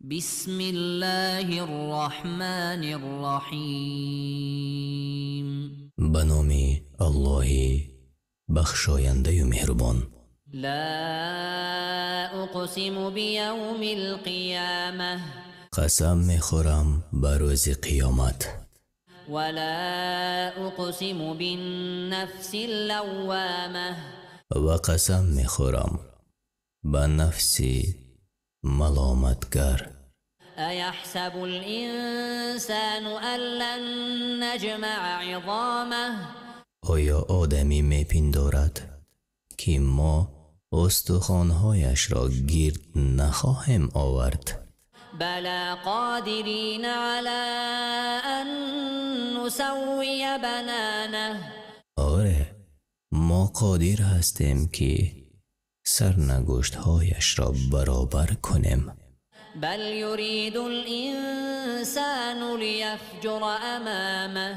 Бисмиллоҳир Роҳманир Роҳим. Ба номи Аллоҳи бахшояндаю меҳрубон. Ло уқсиму биявмил қиёмah. Қасам мехӯрам ба рӯзи қиёмат. Ва ло уқсиму биннафсил лаввомah. Ва қасам мехӯрам ба нафси маломатгар. Аяҳсабул инсону ан лан наҷмаъа изомаҳ. Оё одамӣ мепиндорад, ки мо устухонҳояшро гирд нахоҳем овард? Бало қодирина ало ан нусаввия банонаҳ. Оре, мо қодир ҳастем, ки сарнагуштҳояшро баробар кунем. Бал юридул инсону лияфҷура амомаҳ.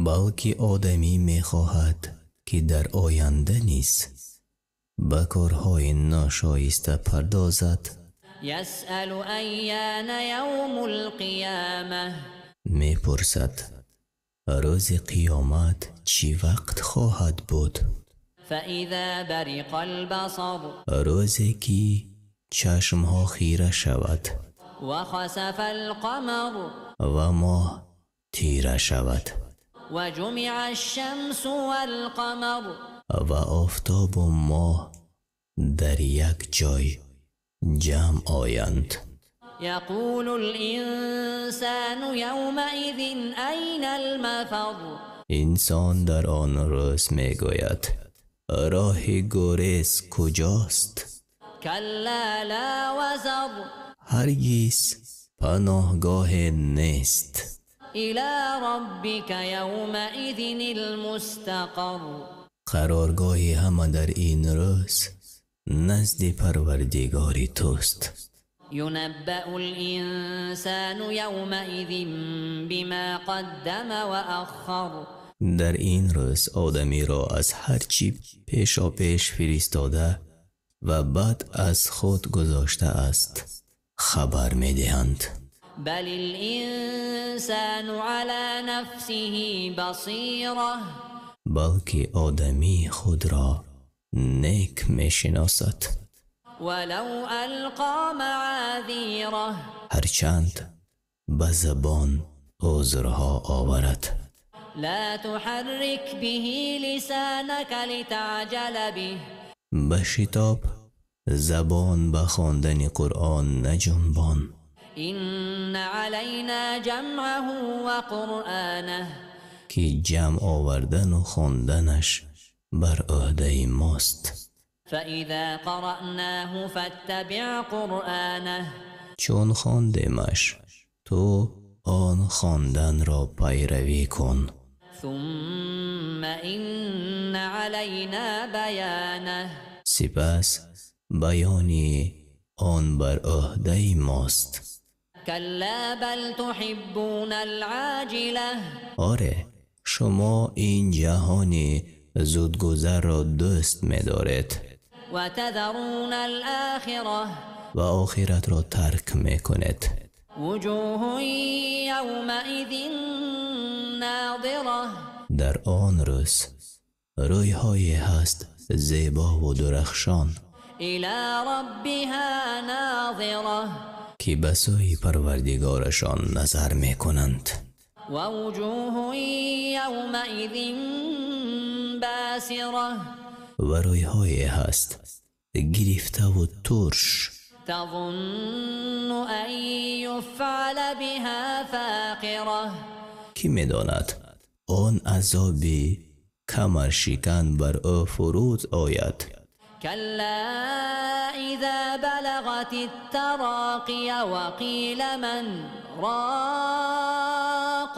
Балки одамӣ мехоҳад, ки дар оянда низ ба корҳои ношоиста пардозад. Ясъалу айёна явмул қиёмah. Мепурсад, рӯзи қиёмат чӣ вақт хоҳад буд? Фаизо бариқал басар. Рӯзе ки чашмҳо хира шавад. Ва хасафал қамар. Ва моҳ тира шавад. Ва ҷумиаш шамсу вал қамар. Ва офтобу моҳ дар як ҷой ҷамъ оянд. Яқулул инсону явмаизин айнал мафар. Инсон дар он рӯз мегӯяд: роҳи гурез куҷост? Калло ло вазар. Ҳаргиз паноҳгоҳе нест. Ило роббика явмаизинил мустақар. Қароргоҳи ҳама дар ин рӯз назди Парвардигори туст. Юнаббаул инсону явмаизин бима қаддама ва аххар. Дар ин рӯз одамиро аз ҳар чӣ пешопеш фиристода ва баъд аз худ гузоштааст хабар медиҳанд. Балил инсону ало нафсиҳи басира. Балки одамӣ худро нек мешиносад. Валав алқо маъозираҳ. Ҳарчанд ба забон узрҳо оварад. Ло туҳаррик биҳи лисонака литаъҷала биҳ. Ба шитоб забон ба хондани Қуръон наҷунбон. Инна алайно ҷамъаҳу ва қуръонаҳ. Ки ҷамъ овардану хонданаш бар ӯҳдаи мост. Фаизо қараъноҳу фаттабиъ қуръонаҳ. Чун хондемаш, ту он хонданро пайравӣ кун. Сумма инна алайно баёнаҳ. Сипас баёни он бар ӯҳдаи мост. Калло бал туҳиббунал оҷила. Оре, шумо ин ҷаҳони зудгузарро дӯст медоред. Ва тазарунал охира. Ва охиратро тарк мекунед. Вуҷуҳун явмаизин нозира. Дар он рӯз рӯйҳое ҳаст зебову дурахшон. Ило роббиҳо нозира. Ки ба сӯи Парвардигорашон назар мекунанд. Ва вуҷуҳун явмаизин босира. Ва рӯйҳое ҳаст гирифтаву турш. Тазунну ан юфъала биҳо фоқира. Кӣ медонад, он азоби камаршикан бар ӯ фуруд ояд. Калло изо балағатит тароқия ва қила ман роқ.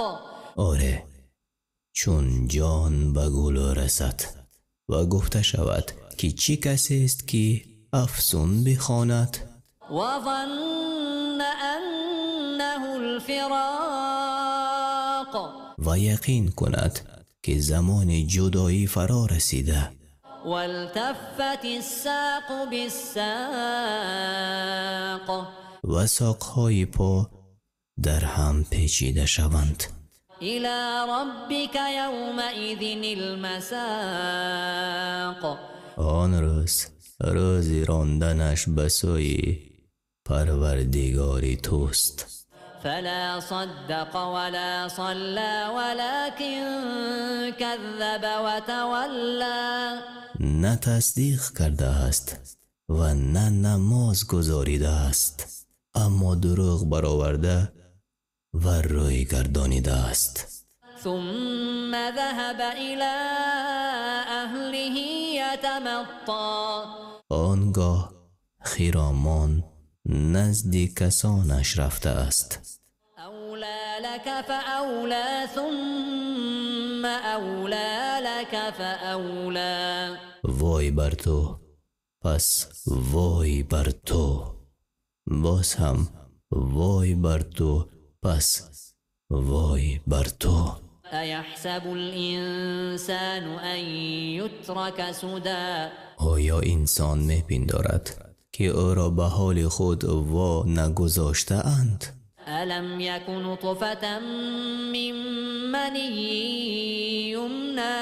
Оре, чун ҷон ба гулӯ расад ва гуфта шавад, ки чӣ касест, ки афсун бихонад. Ва занна аннаҳул фироқ. Ва яқин кунад, ки замони ҷудоӣ фаро расида. Валтаффатис соқу биссоқ. ва соқҳои по дар ҳам печида шаванд. إلى ربك يومئذ المساق. Он рӯз рӯзи ронданаш ба сӯи Парвардигори туст. فلا صدق ولا صلى ولكن كذب وتولى. На тасдиқ кардааст ва на намоз гузоридааст, аммо дурӯғ бароварда ва рӯй гардонидааст. ثم ذهب إلى أهله يتمطى. Он гоҳ хиромон назди касонаш рафтааст. أولى لك فأولى ثم أولى لك فأولى. Вой бар ту, пас вой бар ту, боз ҳам вой бар ту, пас вой бар ту. أيحسب الإنسان أن يترك سدى. Оё инсон мепиндорад, ки ӯро ба ҳоли худ во нагузоштаанд? ألم يك نطفة من مني يمنى.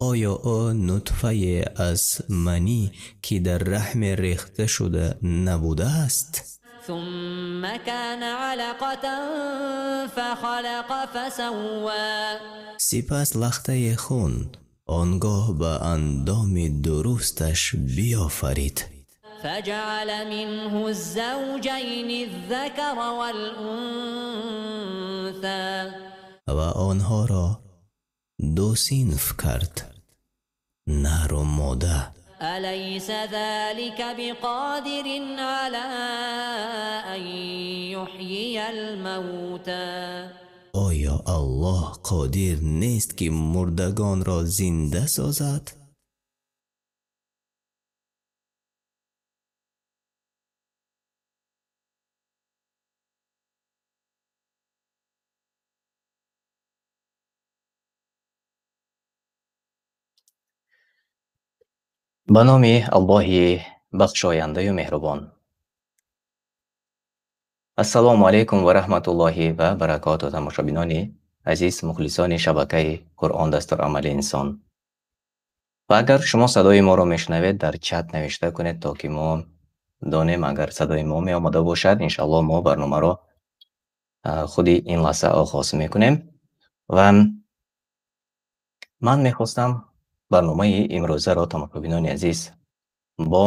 Оё ӯ нутфае аз манӣ, ки дар раҳме рехта шуда набудааст? ثم كان علقة فخلق فسوى. Сипас лахтаи хун он гоҳ ба андоми дурусташ биёфарид. فجعل منه الزوجين الذكر والأنثى. Ва онҳоро ду синф кард, нару мода. أليس ذلك بقادر على أن يحيي الموتى. Оё Аллоҳ қодир нест, ки мурдагонро зинда созад? Ба номи Аллоҳи бахшояндаю меҳрубон. Ассалому алайкум ва раҳматуллоҳи ва баракоту. Тамошобинони азиз, мухлисони шабакаи Қуръон дастурамали инсон. Ва агар шумо садои моро мешунавед, дар чат навишта кунед, то ки мо донем, агар садои мо меомада бошад, иншаллоҳ мо барномаро худи ин лаҳза оғоз мекунем. Ва ман мехостам барномаи имрӯзаро, тамошобинони азиз, бо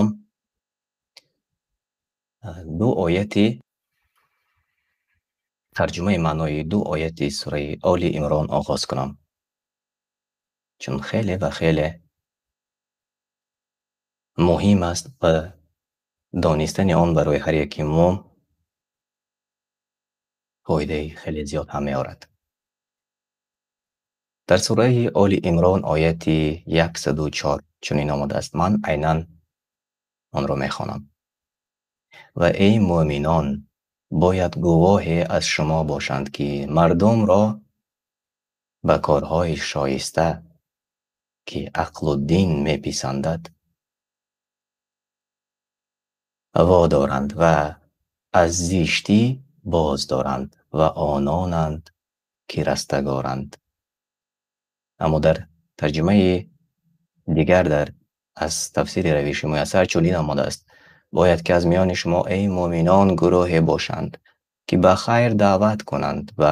ду ояти тарҷумаи маънои ду ояти сураи Оли Имрон оғоз кунам, чун хеле ва хеле муҳим аст ва донистани он барои ҳар яки мо фоидаи хеле зиёд ҳам меорад. Дар сураи Оли Имрон ояти 104 чунин омадааст. Ман айнан онро мехонам. Ва эй муъминон, бояд гувоҳе аз шумо бошанд, ки мардумро ба корҳои шоиста, ки ақлу дин меписандад, водоранд ва аз зиштӣ боздоранд ва ононанд, ки растагоранд. Аммо дар тарҷумаи дигар дар аз тафсири равиши муяссар чунин омадааст: бояд ки аз миёни шумо, эй муъминон, гурӯҳе бошанд, ки ба хайр даъват кунанд ва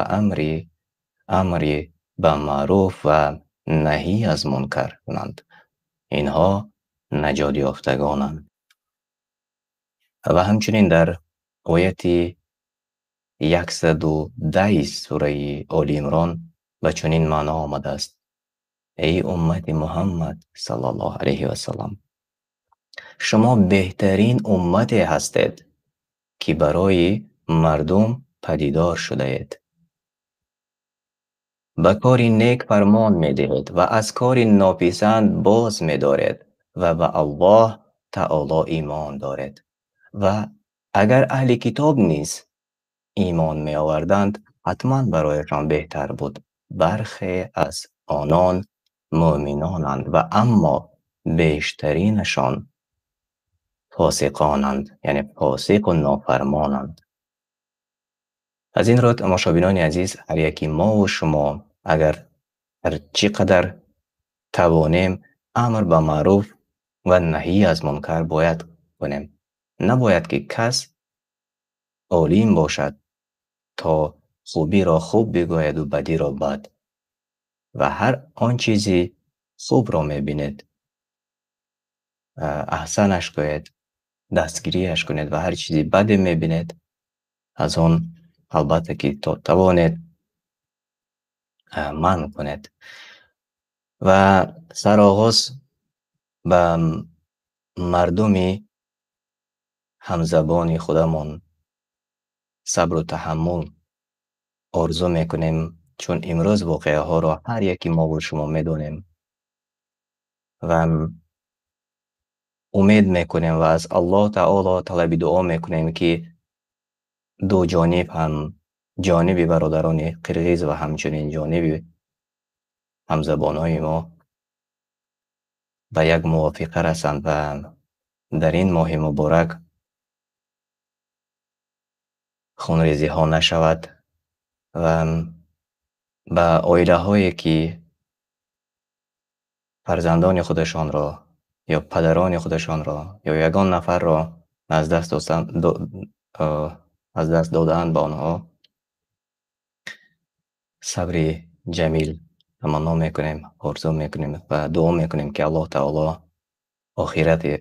амри ба маъруф ва наҳӣ аз мункар кунанд. Инҳо наҷотёфтагонанд. Ва ҳамчунин дар ояти 110 сураи Оли Имрон ба чунин маъно омадааст: эй уммати Муҳаммад саллаллоҳу алайҳи васаллам, шумо беҳтарин уммате ҳастед, ки барои мардум падидор шудаед. Ба кори нек фармон медиҳед ва аз кори нописанд боз медоред ва ба Аллоҳ таоло имон доред. Ва агар аҳли китоб низ имон меоварданд, ҳатман барояшон беҳтар буд. Бархе аз онон муъминонанд ва аммо бештаринашон фосиқонанд, яъне фосиқу нофармонанд. Аз ин рӯ, тамошобинони азиз, ҳар яки мо ва шумо агар ҳар чӣ қадар тавонем амр ба маъруф ва наҳй аз мункар бояд кунем. Набояд ки кас олим бошад то хубиро хуб бигӯяд ва бадиро бад. Ва ҳар он чизи хубро мебинед, аҳсанаш кунед, дастгириаш кунед ва ҳар чизи баде мебинед, аз он албатта ки то тавонед манъ кунед. Ва сароғоз ба мардуми ҳамзабони худамон сабру таҳаммул орзу мекунем, чун имрӯз воқеаҳоро ҳар яки мо ва шумо медонем ва умед мекунем ва аз Аллоҳ Таоло талаби дуо мекунем, ки ду ҷониб ҳам, ҷониби бародарони қирғиз ва ҳамчунин ҷониби ҳамзабонони мо ба як мувофиқа расанд ва дар ин моҳи муборак хунрезиҳо нашавад ва ба оилаҳое ки фарзандони худашонро ё падарони худашонро ё ягон нафарро аз даст додаанд, ба онҳо сабри ҷамил таманно мекунем, орзу мекунем ва дуо мекунем, ки Аллоҳ Таоло охирати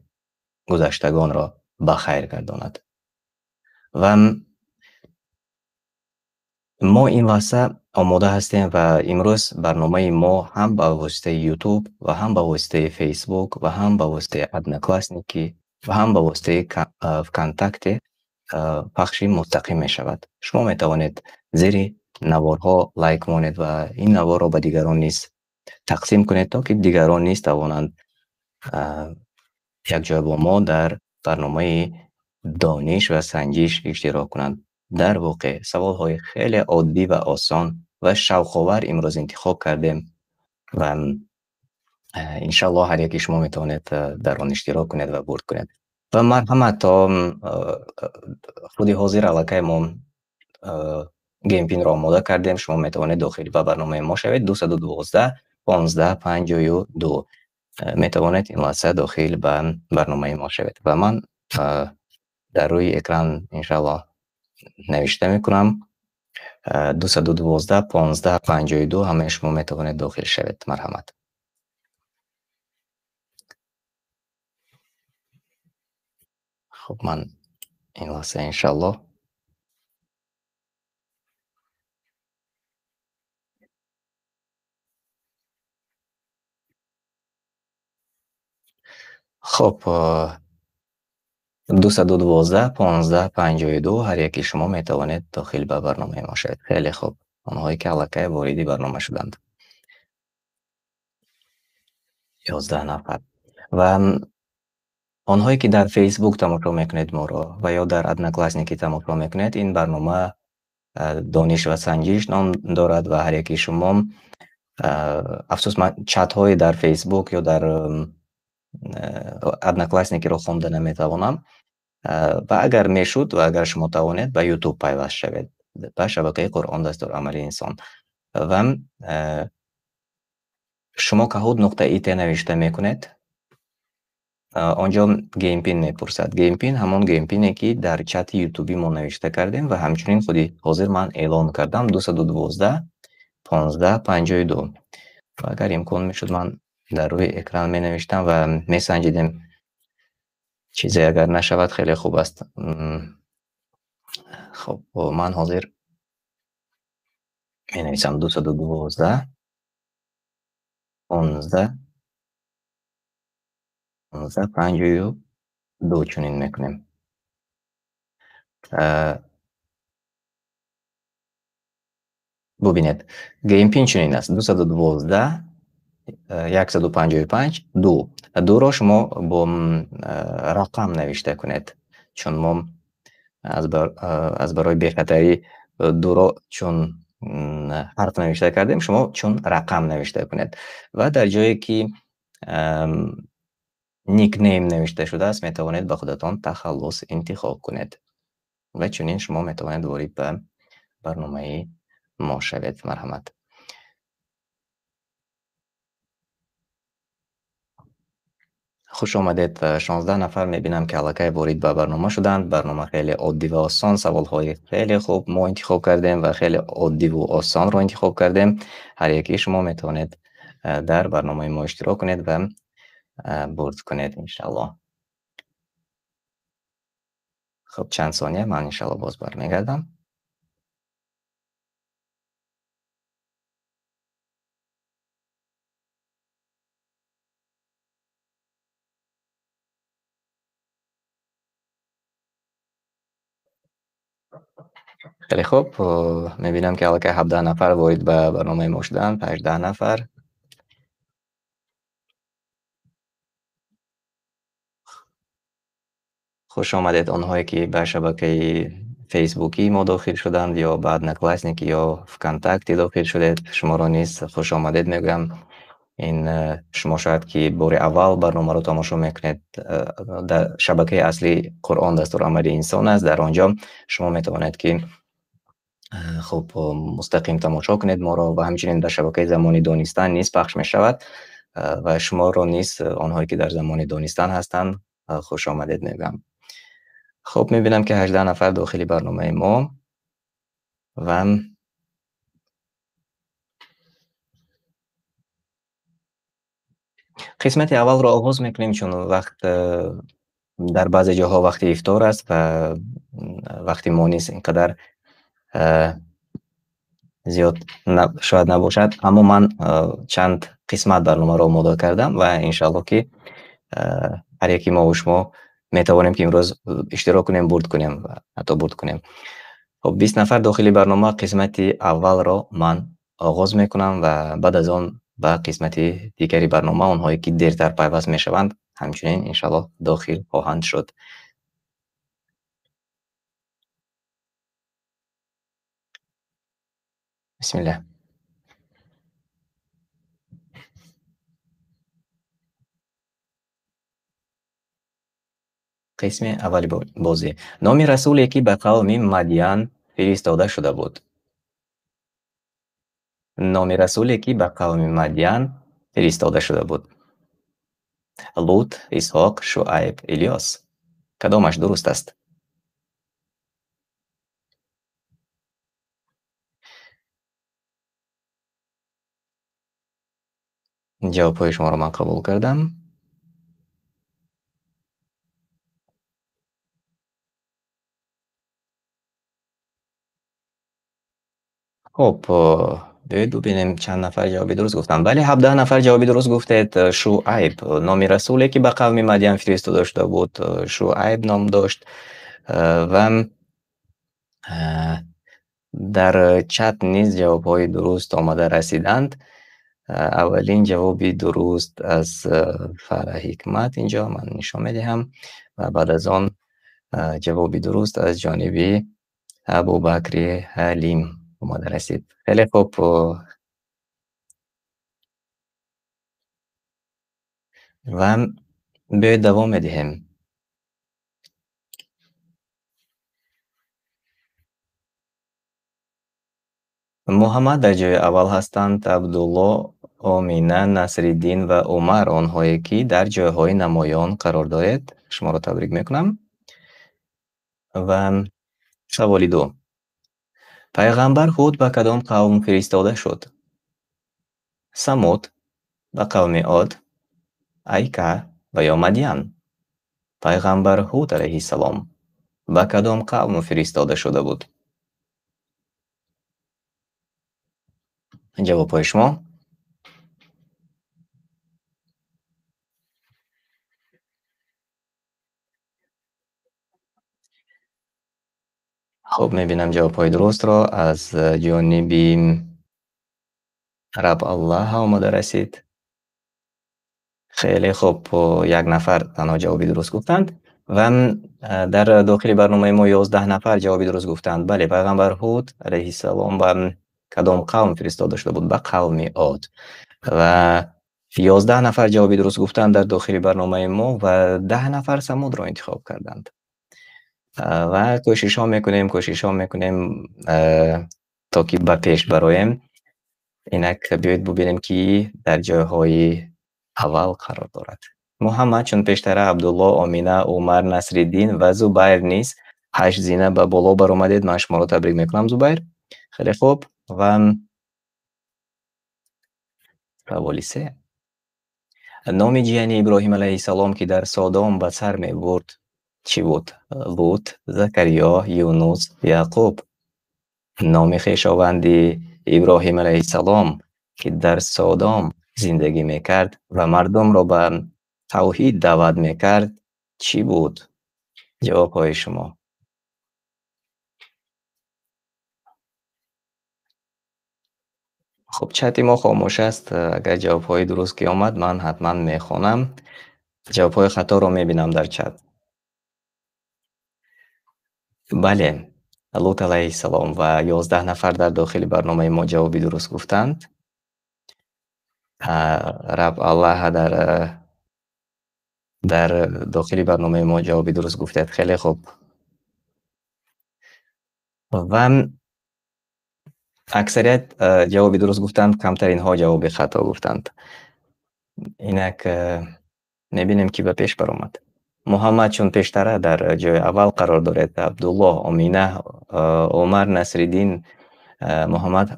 гузаштагонро ба хайр гардонад. Ва мо ин лаҳза омода ҳастем ва имрӯз барномаи мо ҳам ба воситаи YouTube ва ҳам ба воситаи Facebook ва ҳам ба воситаи Одноклассники ва ҳам ба воситаи ВКонтакте пахши мустақим мешавад. Шумо метавонед зери наворҳо лайк монед ва ин наворро ба дигарон низ тақсим кунед, то ки дигарон низ тавонанд якҷоя бо мо дар барномаи дониш ва санҷиш иштирок кунанд. Дар воқеъ саволҳои хеле оддӣ ва осон ва шавқовар имрӯз интихоб кардем ва иншаллоҳ ҳар яки шумо метавонед дар он иштирок кунед ва бурд кунед. Ва марҳамат, то худи ҳозир аллакай мо геймпинро омода кардем. Шумо метавонед дохил ба барномаи мо шавед. 212 15 52 метавонед ин лаҳза дохил ба барномаи мо шавед. Ва ман дар рӯи экран иншаллоҳ навишта мекунам 212 15 52. Ҳамаи шумо метавонед дохил шавед. Марҳамат. Хуб, ман ин лаҳза иншаллоҳ хуб 212 15 52 ҳар яки шумо метавонед дохил ба барномаи мо шавед. Хеле хуб, онҳое ки аллакай вориди барнома шуданд, 11 нафар. Ва онҳое ки дар Facebook тамошо мекунед моро ва ё дар Одноклассники тамошо мекунед, ин барнома дониш ва санҷиш ном дорад ва ҳар яки шумо, афсӯс, ман чатҳои дар Facebook ё дар Одноклассникиро хонда наметавонам. Ва агар мешуд ва агар шумо тавонед ба YouTube пайваст шавед, ба шабакаи Қуръон дастурамали инсон. Ва шумо kahoot.it навишта мекунед, онҷо геймпин мепурсад. Геймпин ҳамон геймпине ки дар чати YouTube мо навишта кардем ва ҳамчунин худи ҳозир ман эълон кардам 212 15 52. Ва агар имкон мешуд ман дар рӯи экран менавиштам ва месанҷидем. Чизе агар нашавад хеле хуб аст. Хуб, ман ҳозир менависам 212 15 15 52 чунин мекунем. Бубинед, геймпин чунин аст: 212 155 2. Дуро шумо бо рақам навишта кунед, чун мо аз барои бехатарӣ дуро чун ҳарф навишта кардем, шумо чун рақам навишта кунед. Ва дар ҷое ки никнейм навишта шудааст, метавонед ба худатон тахаллус интихоб кунед ва чунин шумо метавонед ворид ба барномаи мо шавед. Марҳамат. Хуш омадед. 16 нафар мебинам ки аллакай ворид ба барнома шуданд. Барнома хеле оддӣ ва осон, саволҳои хеле хуб мо интихоб кардем ва хеле оддӣ ва осонро интихоб кардем. Ҳар яки шумо метавонед дар барномаи мо иштирок кунед ва бурд кунед иншааллоҳ. Хуб, чанд сония ман иншааллоҳ боз бармегардам. Хеле хуб, мебинам ки аллакай 17 нафар ворид ба барномаи мо шуданд, 18 нафар. Хуш омадед онҳое ки ба шабакаи Фейсбукии мо дохил шуданд ё ба Одноклассники ё ВКонтакте дохил шудед. Шуморо низ хуш омадед мегӯям. Ин шумо шояд ки бори аввал барномаро тамошо мекунед, дар шабакаи аслӣ Қуръон дастурамали инсон аст. Дар он ҷо шумо метавонед ки хуб мустақим тамошо кунед моро ва ҳамчунин дар шабакаи Замони Донистан низ пахш мешавад ва шуморо низ онҳое ки дар Замони Донистан ҳастанд хуш омадед мегӯям. Хуб, мебинам ки 18 нафар дохили барномаи мо ва қисмати аввалро оғоз мекунем, чун вақт дар баъзе ҷоҳо вақти ифтор аст ва вақти мо низ ин қадар зиёд шояд набошад, аммо ман чанд қисмат барномаро омода кардам ва иншааллоҳ ки ҳар яки мо ва шумо метавонем ки имрӯз иштирок кунем, бурд кунем ва ҳатто бурд кунем. Хуб, 20 нафар дохили барнома, қисмати аввалро ман оғоз мекунам ва баъд аз он ба қисмати дигари барнома онҳое ки дертар пайваст мешаванд ҳамчунин иншааллоҳ дохил хоҳанд шуд. Бисмиллаҳ. Қисми аввали бозӣ. Номи расуле ки ба қавми Мадиян фиристода шуда буд. Номи расуле ки ба қавми Мадиян фиристода шуда буд. Лут, Исҳоқ, Шуайб, Илёс. Кадомаш дуруст аст? Ҷавобҳои шуморо ман қабул кардам. Хуб, биёед бубинем чанд нафар ҷавоби дуруст гуфтанд. Бале, 17 нафар ҷавоби дуруст гуфтед. Шуайб, номи расуле ки ба қавми Мадиян фиристода шуда буд, Шуайб ном дошт ва дар чат низ ҷавобҳои дуруст омада расиданд. Аввалин ҷавоби дуруст аз Фарах Ҳикмат инҷо ман нишон медиҳам ва баъд аз он ҷавоби дуруст аз ҷониби Абубакри Ҳалим омада расид. Хеле хуб. Ва биёед давом медиҳем. Муҳаммад дар ҷои аввал ҳастанд, Абдулло, Омина, Насриддин ва Умар, онҳое ки дар ҷойҳои намоён қарор доред. Шуморо табрик мекунам. Ва саволи ду. Пайғамбар Ҳуд ба кадом қавм фиристода шуд? Самуд, ба қавми Од, Айка ва ё Мадиян? Пайғамбар Ҳуд алайҳиссалом ба кадом қавм фиристода шуда буд? Ҷавобҳои шумо. Хуб, мебинам ҷавобҳои дурустро аз ҷониби Раб Аллаҳ омада расид. Хеле хуб, як нафар танҳо ҷавоби дуруст гуфтанд ва дар дохили барномаи мо 11 нафар ҷавоби дуруст гуфтанд. Бале, пайғамбар Ҳуд алайҳиссалом ба кадом қавм фиристода шуда буд? Ба қавми Од. Ва 11 нафар ҷавоби дуруст гуфтанд дар дохили барномаи мо ва 10 нафар Самудро интихоб карданд. Ва кӯшишҳо мекунем, то ки ба пеш бароем. Инак биёед бубинем, ки дар ҷойҳои аввал қарор дорад. Муҳаммад чун пештара, Абдулло, Омина, Умар, Насриддин ва Зубайр низ 8 зина ба боло баромадед. Ман шуморо табрик мекунам, Зубайр. Хеле хуб. Ва саволи се. Номи ҷияни Иброҳим алайҳиссалом, ки дар Содом ба сар мебурд, чӣ буд? Лут, Закариё, Юнус, Яъқуб. Номи хешованди Иброҳим алайҳиссалом, ки дар Содом зиндагӣ мекард ва мардумро ба тавҳид даъват мекард, чӣ буд? Ҷавобҳои шумо. Хуб, чати мо хомӯш аст. Агар ҷавобҳои дуруст ки омад, ман ҳатман мехонам. Ҷавобҳои хаторо мебинам дар чат. Бале, Лут алайҳиссалом ва 11 нафар дар дохили барномаи мо ҷавоби дуруст гуфтанд. Раб Аллаҳ дар дохили барномаи мо ҷавоби дуруст гуфтад. Хеле хуб. Ва аксарият ҷавоби дуруст гуфтанд, камтаринҳо ҷавоби хато гуфтанд. Инак мебинем, ки ба пеш баромад. Муҳаммад чун пештара дар ҷои аввал қарор дорад, Абдуллоҳ, Омина, Умар, Насриддин, Муҳаммад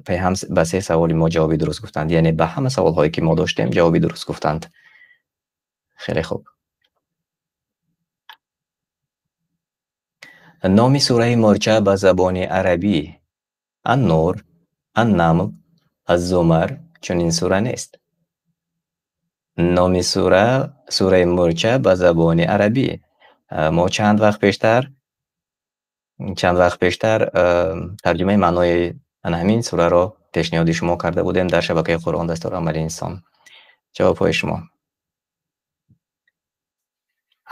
пайҳам ба се саволи мо ҷавоби дуруст гуфтанд. Яъне ба ҳама саволҳое ки мо доштем ҷавоби дуруст гуфтанд. Хеле хуб. Номи сураи мӯрча ба забони арабӣ Ан-Нур, Ан-Намл, Аз-Зумар чунин сура нест. Номи сураи мӯрча ба забони арабӣ. Мо чанд вақт пештар тарҷумаи маънои ҳамин сураро пешниҳоди шумо карда будем дар шабакаи Қуръон дастурамали инсон. Ҷавобҳои шумо.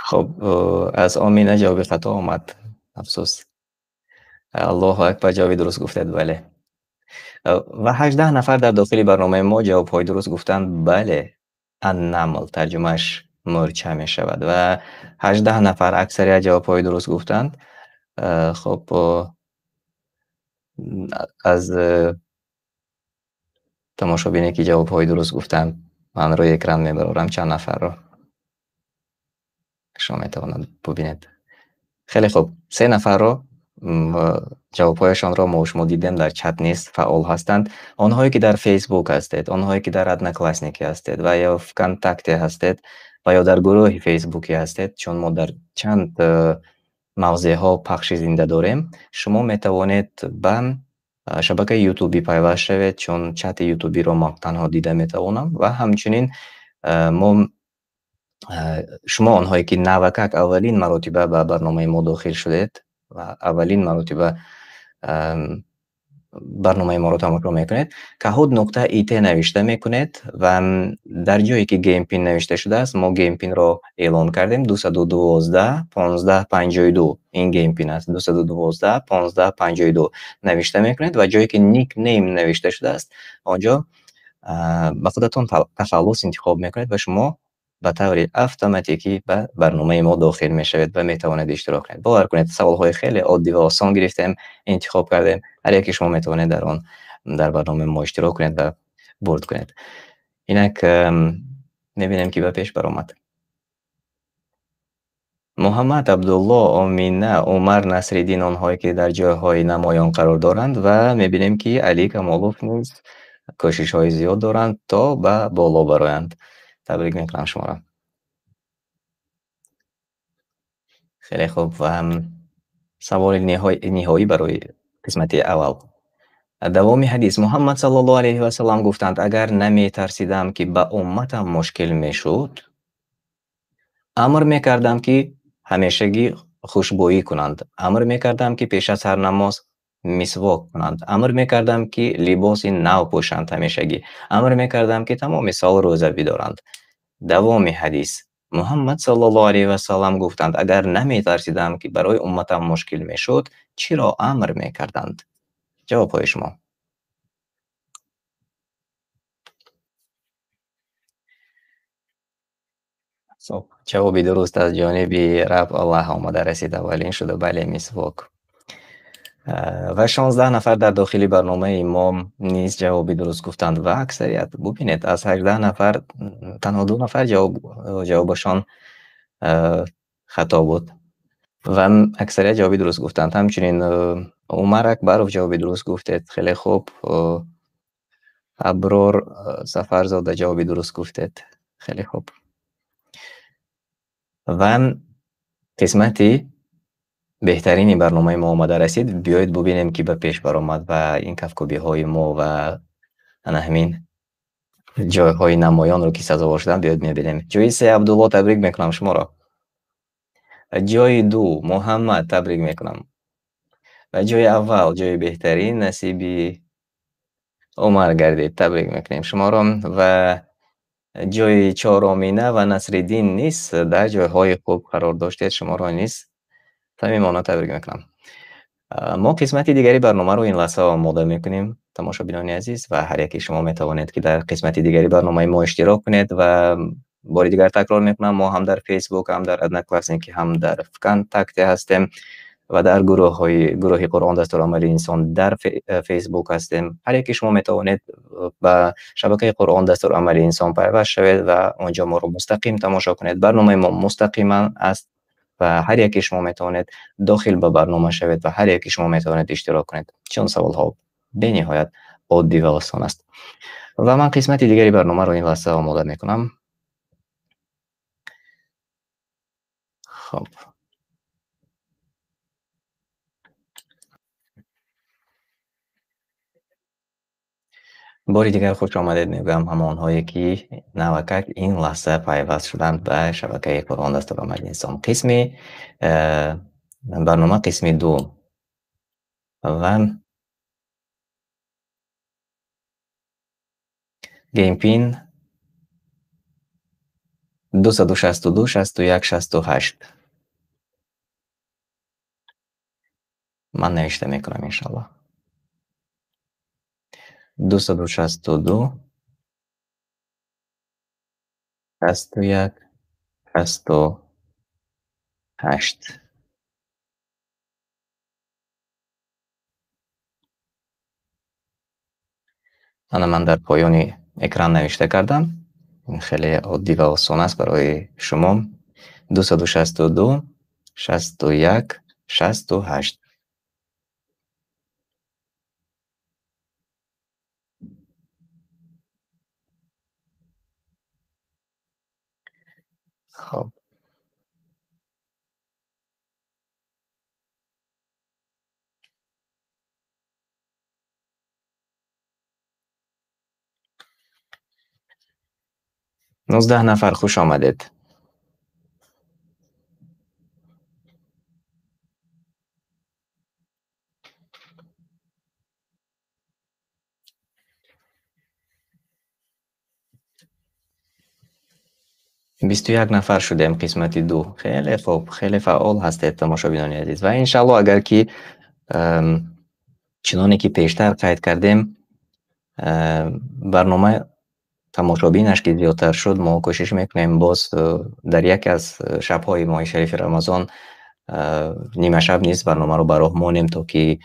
Хуб, аз Омина ҷавоби хато омад. Афсӯс. Аллоҳу акбар, ҷавоби дуруст гуфтед, бале. Ва 18 нафар дар дохили барномаи мо ҷавобҳои дуруст гуфтанд, бале. Ан-Намл тарҷумааш мӯрча мешавад ва 18 нафар аксарият ҷавобҳои дуруст гуфтанд. Хуб, аз тамошобине ки ҷавобҳои дуруст гуфтанд, ман рӯи экран мебарорам чанд нафарро. Шумо метавонед бубинед. Хеле хуб, 3 нафарро ҷавобҳояшонро мо шумо дидем, дар чат нест, фаъол ҳастанд. Онҳое ки дар Facebook ҳастед, онҳое ки дар Одноклассники ҳастед ва ё ВКонтакте ҳастед ва ё дар гурӯҳи Фейсбуки ҳастед, чун мо дар чанд мавзеъҳо пахши зинда дорем, шумо метавонед ба шабакаи YouTube пайваст шавед, чун чати YouTube-ро мо танҳо дида метавонам ва ҳамчунин мо шумо онҳое ки навакак аввалин маротиба ба барномаи мо дохил шудед ва аввалин маротиба барномаи моро тамошо мекунед, kahoot.it навишта мекунед ва дар ҷое ки game pin навишта шудааст, мо game pin-ро эълон кардем, 212 15 52 ин game pin аст, 212 15 52 навишта мекунед ва ҷое ки nickname навишта шудааст, он ҷо ба худатон тахаллус интихоб мекунед ва шумо ба таври автоматикӣ ба барномаи мо дохил мешавед ва метавонед иштирок кунед. Бовар кунед, саволҳои хеле оддӣ ва осон гирифтем, интихоб кардем. Ҳар яке шумо метавонед дар он дар барномаи мо иштирок кунед ва бурд кунед. Инак мебинем ки ба пеш баромад. Муҳаммад, Абдулло, Омина, Умар, Насриддин онҳое ки дар ҷойҳои намоён қарор доранд ва мебинем ки Али Камолов низ кӯшишҳои зиёд доранд то ба боло бароянд. Табрик мекунам шуморо. Хеле хуб ва саволи ниҳоӣ барои қисмати аввал. Давоми ҳадис Муҳаммад саллаллоҳу алайҳи ва саллам гуфтанд: агар наметарсидам ки ба умматам мушкил мешуд, амр мекардам ки ҳамешагӣ хушбӯӣ кунанд, амр мекардам ки пеш аз ҳар намоз мисвок кунанд, амр мекардам ки либоси нав пӯшанд ҳамешагӣ, амр мекардам ки тамоми сол рӯза бидоранд. Давоми ҳадис Муҳаммад саллаллоҳу алайҳи ва саллам гуфтанд: агар наметарсидам ки барои умматам мушкил мешуд, чиро амр мекарданд? Ҷавобҳои шумо. Хоб, ҷавоби дуруст аз ҷониби Раб Аллаҳ омада расид, аввалин шуда, бале, мисвок. Ва 16 нафар дар дохили барномаи мо низ ҷавоби дуруст гуфтанд ва аксарият, бубинед, аз 18 нафар танҳо 2 нафар ҷавобашон хато буд ва аксарият ҷавоби дуруст гуфтанд. Ҳамчунин Умар Акбаров ҷавоби дуруст гуфтед, хеле хуб. Аброр Сафарзода ҷавоби дуруст гуфтед, хеле хуб. Ва қисмати беҳтарини барномаи мо омада расид. Биёед бубинем, ки ба пеш баромад ва ин кафкӯбиҳои мо ва ана ҳамин ҷойҳои намоёнро ки сазовор шуданд, биёед мебинем. Ҷойи се Абдулло, табрик мекунам шуморо. Ҷойи ду Муҳаммад, табрик мекунам. Ва ҷойи аввал, ҷойи беҳтарин насиби Умар гардид, табрик мекунем шуморо. Ва ҷойи чорумина ва Насриддин низ дар ҷойҳои хуб қарор доштед, шуморо низ самимона табрик мекунам. Мо қисмати дигари барномаро ин лаҳза омода мекунем, тамошобинони азиз, ва ҳар яки шумо метавонед, ки дар қисмати дигари барномаи мо иштирок кунед. Ва бори дигар такрор мекунам, мо ҳам дар Facebook, ҳам дар Одноклассники, ҳам дар ВКонтакте ҳастем ва дар гурӯҳи Қуръон дастурамали инсон дар Facebook ҳастем. Ҳар яки шумо метавонед ба шабакаи Қуръон дастурамали инсон пайваст шавед ва онҷо моро мустақим тамошо кунед. Барномаи мо мустақиман аст ва ҳар яки шумо метавонед дохил ба барнома шавед ва ҳар яки шумо метавонед иштирок кунед, чун саволҳо бениҳоят оддӣ ва осон аст. Ва ман қисмати дигари барномаро ин лаҳза омода мекунам. Хоб, бори дигар хуш омадед мегӯям ҳамонҳое ки навакак ин лаҳза пайваст шуданд ба шабакаи Қуръон дастурамали инсон. Қисми барнома қисми ду ва геймпин 262 61 68 ман навишта мекунам иншаллоҳ. 262 61 68. Ана ман дар поёни экран навишта кардам. Ин хеле оддӣ ва осон аст барои шумо. 262 61 68. Хоб, 19 нафар хуш омадед. Бисту як нафар шудем қисмати ду. Хеле хуб, хеле фаъол ҳастед тамошобинони азиз. Ва иншаллоҳ агар ки чуноне ки пештар қайд кардем, барнома тамошобинаш ки зиёдтар шуд, мо кӯшиш мекунем боз дар яке аз шабҳои моҳи шарифи Рамазон нимашаб низ барномаро ба роҳ монем, то ки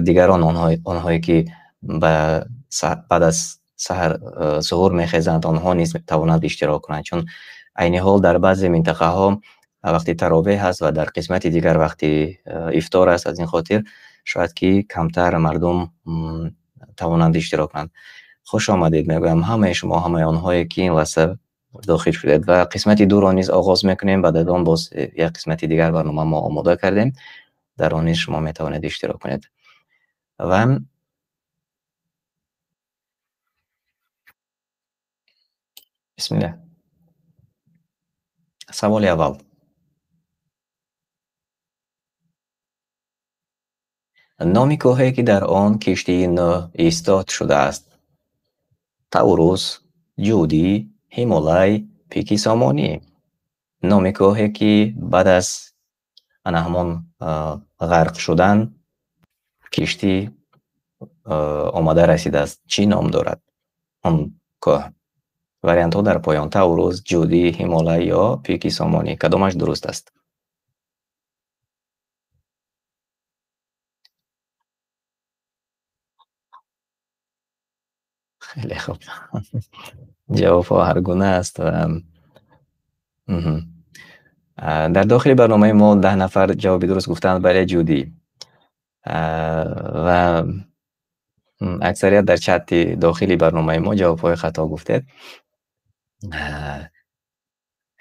дигарон онҳое ки баъд аз саҳар суҳур мехезанд, онҳо низ тавонанд иштирок кунанд, чун айни ҳол дар баъзе минтақаҳо вақти таровеҳ ҳаст ва дар қисмати дигар вақти ифтор аст. Аз ин хотир шояд ки камтар мардум тавонанд иштирок кунанд. Хуш омадед мегӯям ҳамаи шумо, ҳамаи онҳое ки ин лаҳза дохил шудед. Ва қисмати дуро низ оғоз мекунем. Баъд аз он боз як қисмати дигар барнома мо омода кардем, дар он низ шумо метавонед иштирок кунед. Ва бисмиллаҳ, саволи аввал. Номи кӯҳе ки дар он киштии Нӯҳ истод шудааст? Таурус, Ҷудӣ, Ҳимолай, Пики Сомонӣ. Номи кӯҳе ки баъд аз ана ҳамон ғарқ шудан киштӣ омада расидааст, чӣ ном дорад он кӯҳ? Вариантҳо дар поён: Тавруз, Ҷудӣ, Ҳимолай ё Пики Сомонӣ. Кадомаш дуруст аст? Хеле хуб. Ҷавобҳо ҳаргуна аст ва дар дохили барномаи мо 10 нафар ҷавоби дуруст гуфтанд, бале, Ҷудӣ. Ва аксарият дар чати дохили барномаи мо ҷавобҳои хато гуфтед.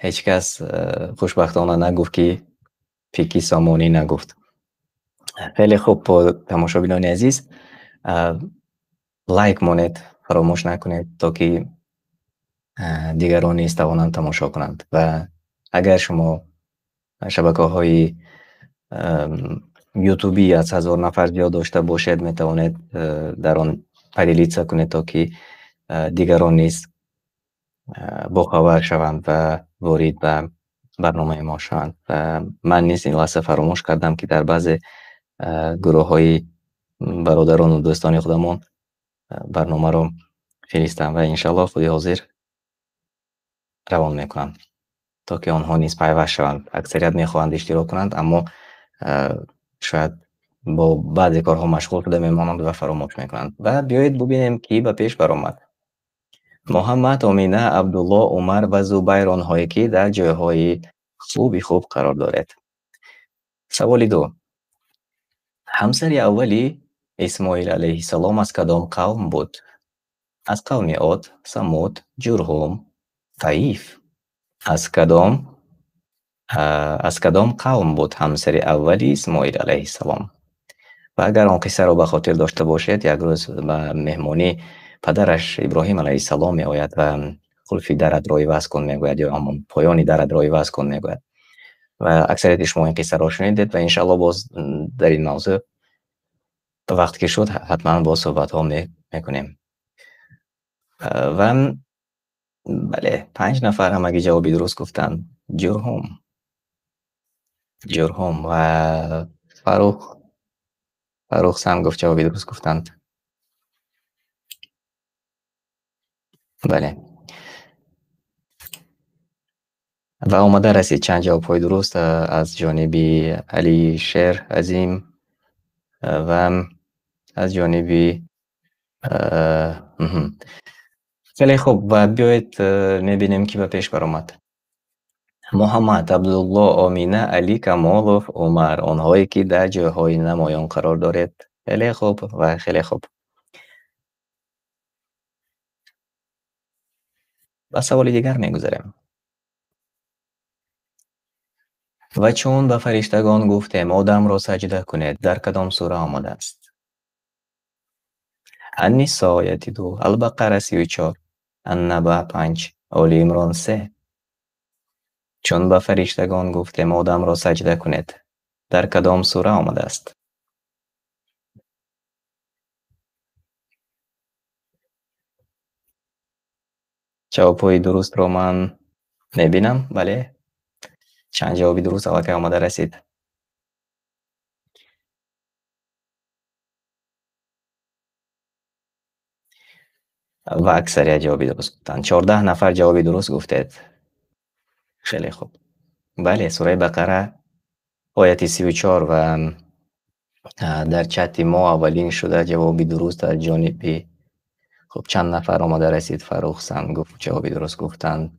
Ҳеҷ кас хушбахтона нагуфт, ки Пики Сомонӣ нагуфт. Хеле хуб, тамошобинони азиз, лайк монед, фаромӯш накунед, то ки дигарон низ тавонанд тамошо кунанд. Ва агар шумо шабакаҳои YouTube аз 1000 нафар зиёд дошта бошед, метавонед дар он поделиться кунед, то ки дигарон низ бохабар шаванд ва ворид ба барномаи мо шаванд. Ва ман низ ин лаҳза фаромӯш кардам, ки дар баъзе гурӯҳҳои бародарон ва дӯстони худамон барномаро фиристам ва иншааллоҳ худи ҳозир равон мекунам, то ки онҳо низ пайваст шаванд. Аксарият мехоҳанд иштирок кунанд, аммо шояд бо баъзе корҳо машғул шуда мемонанд ва фаромӯш мекунанд. Ва биёед бубинем, ки ба пеш баромад. Муҳаммад, Омина, Абдулло, Умар ва Зубайр, онҳое ки дар ҷойҳои хуби хуб қарор доред. Саволи 2. Ҳамсари аввали Исмоил алайҳиссалом аз кадом қавм буд? Аз қавми Од, Самуд, Ҷурҳум, Таиф. Аз кадом қавм буд ҳамсари аввали Исмоил алайҳиссалом? Ва агар он қиссаро ба хотир дошта бошед, як рӯз ба меҳмонӣ падараш Иброҳим алайҳиссалом меояд ва қулфи даратро иваз кун мегӯяд, ё ҳамон поёни даратро иваз кун мегӯяд. Ва аксарияти шумо ин қиссаро шунидед ва иншааллоҳ боз дар ин мавзӯъ вақт ки шуд ҳатман боз суҳбатҳо мекунем. Ва бале, 5 нафар ҳамагӣ ҷавоби дуруст гуфтанд. Ҷурҳум. Ҷурҳум ва Фарух Сангов ҷавоби дуруст гуфтанд. Бале. Ва омада расид чанд ҷавобҳои дуруст аз ҷониби Алишер Азим ва аз ҷониби хеле хуб, ва биёед мебинем, ки ба пеш баромад. Муҳаммад, Абдулло, Омина, Али Камолов, Умар, онҳое ки дар ҷойҳои намоён қарор доред. Хеле хуб ва хеле хуб. Ба саволи дигар мегузарем. Ва чун ба фариштагон гуфтем, Одамро саҷда кунед, дар кадом сура омадааст? Ан-Нисо ояти 2, Ал-Бақара 34, Ан-Наба 5, Оли Имрон 3. Чун ба фариштагон гуфтем, Одамро саҷда кунед, дар кадом сура омадааст? Ҷавобҳои дурустро ман мебинам, бале. Чанд ҷавоби дуруст аллакай омада расид. Ва аксарият ҷавоби дуруст гуфтанд. 14 нафар ҷавоби дуруст гуфтед. Хеле хуб. Бале, сураи Бақара ояти 34 ва дар чати мо аввалин шуда ҷавоби дуруст аз ҷониби хуб чанд нафар омада расид. Фарух Сангов ҷавоби дуруст гуфтанд.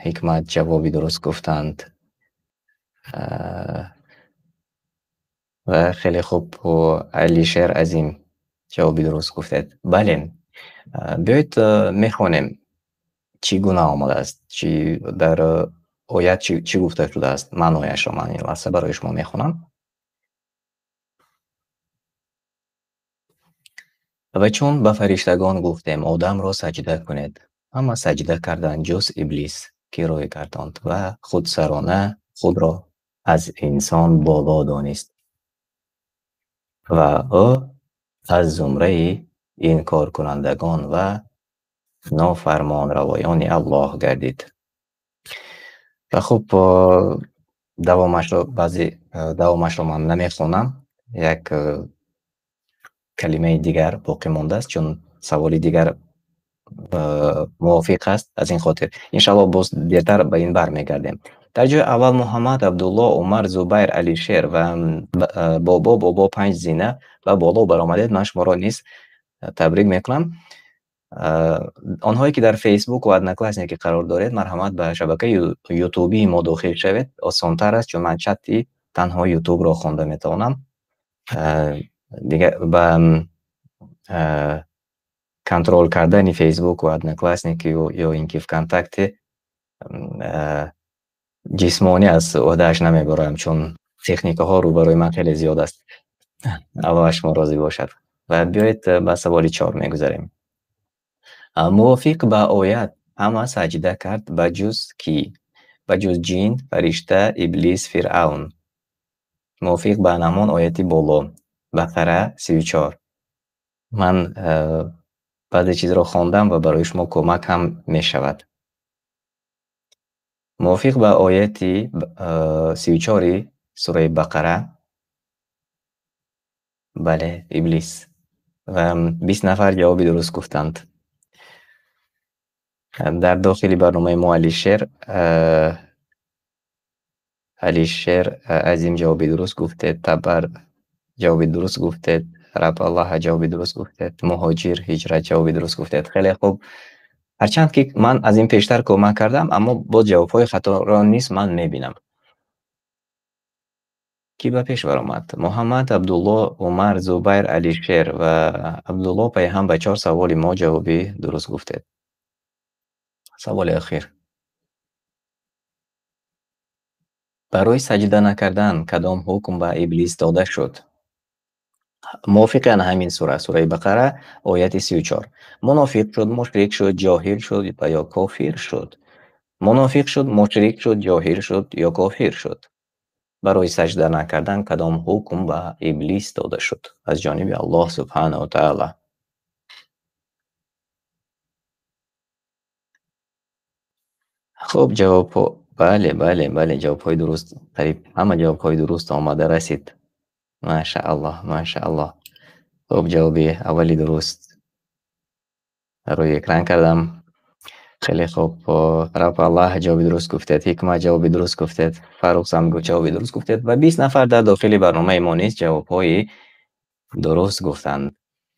Ҳикмат ҷавоби дуруст гуфтанд. Ва хеле хуб Алишер Азим ҷавоби дуруст гуфтед. Бале, биёед мехонем чӣ гуна омадааст, чӣ дар оят чӣ гуфта шудааст. Маънояшро ман ин лаҳза барои шумо мехонам. Ва чун ба фариштагон гуфтем, Одамро саҷда кунед, ҳама саҷда карданд ҷуз Иблис, ки рӯй гардонд ва худсарона худро аз инсон боло донист ва ӯ аз зумраи инкоркунандагон ва нофармонравоёни Аллоҳ гардид. Ва хуб, давомашро баъзе давомашро ман намехонам. Як калимаи дигар боқӣ мондааст, чун саволи дигар мувофиқ аст. Аз ин хотир иншааллоҳ боз дертар ба ин бармегардем. Дар ҷои аввал Муҳаммад, Абдуллоҳ, Умар, Зубайр, Алишер ва Бобо 5 зина ва боло баромадед. Ман шуморо низ табрик мекунам. Онҳое ки дар Facebook ва Одноклассники қарор доред, марҳамат ба шабакаи YouTube-и мо дохил шавед. Осонтар аст, чун ман чати танҳо YouTube-ро хонда метавонам. Дигар ба контрол кардани Facebook ва Одноклассники ё ин ки ВКонтакте ҷисмонӣ аз уҳдааш намебарам, чун техникаҳо рӯбарӯи ман хеле зиёд аст. Аллоҳ аз шумо розӣ бошад. Ва биёед ба саволи 4 мегузарем. Мувофиқ ба оят ҳама саҷда кард ба ҷуз ки? Ба ҷуз ҷин, фаришта, иблис, фиръавн. Мувофиқ ба ҳамон ояти боло, Бақара 34. Ман баъзе чизро хондам ва барои шумо кӯмак ҳам мешавад. Мувофиқ ба ояти 34 сураи Бақара, бале, иблис. Ва 20 нафар ҷавоби дуруст гуфтанд. Дар дохили барномаи мо Алишер Азим ҷавоби дуруст гуфтед, Табар ҷавоби дуруст гуфтед, Рабаллаҳ ҷавоби дуруст гуфтед, Муҳоҷир Ҳиҷрат ҷавоби дуруст гуфтед. Хеле хуб. Ҳарчанд ки ман аз ин пештар кӯмак кардам, аммо боз ҷавобҳои хаторо низ ман мебинам. Ки ба пеш баромад? Муҳаммад, Абдуллоҳ, Умар, Зубайр, Алишер ва Абдуллоҳ пайҳам ба 4 саволи мо ҷавоби дуруст гуфтед. Саволи охир. Барои саҷда накардан кадом ҳукм ба иблис дода шуд? Мувофиқи ана ҳамин сура, сураи Бақара, ояти 34. Мунофиқ шуд, мушрик шуд, ҷоҳил шуд ва ё кофир шуд. Мунофиқ шуд, мушрик шуд, ҷоҳил шуд ё кофир шуд. Барои саҷда накардан кадом ҳукм ба иблис дода шуд аз ҷониби Аллоҳ субҳанаҳу ва таъала? Хуб, ҷавобҳо, бале, бале, бале, ҷавобҳои дуруст, қариб ҳама ҷавобҳои дуруст омада расид. Машааллоҳ, машааллоҳ. Хуб, ҷавоби аввали дуруст рӯи экран кардам. Хеле хуб, Рабаллаҳ ҷавоби дуруст гуфтед, Ҳикмат ҷавоби дуруст гуфтед, Фарух Самгу ҷавоби дуруст гуфтед ва 20 нафар дар дохили барномаи мо низ ҷавобҳои дуруст гуфтанд.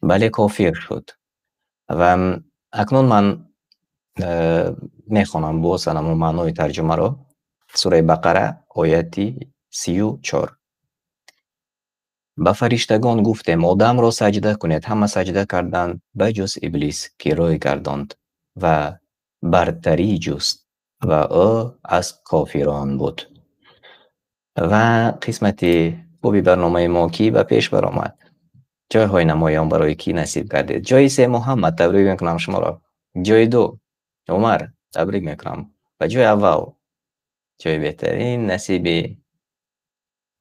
Бале, кофир шуд. Ва акнун ман мехонам боз ҳамон маънои тарҷумаро. Сураи Бақара, ояти 34. Ба фариштагон гуфтем, Одамро саҷда кунед. Ҳама саҷда карданд, ба ҷуз иблис, ки рӯй гардонд ва бартарӣ ҷуст ва ӯ аз кофирон буд. Ва қисмати хуби барномаи мо ки ба пеш баромад? Ҷойҳои намоён барои ки насиб гардид? Ҷои 3 Муҳаммад, табрик мекунам шуморо. Ҷои 2 Умар, табрик мекунам. Ва ҷои аввал, ҷои беҳтарин насиби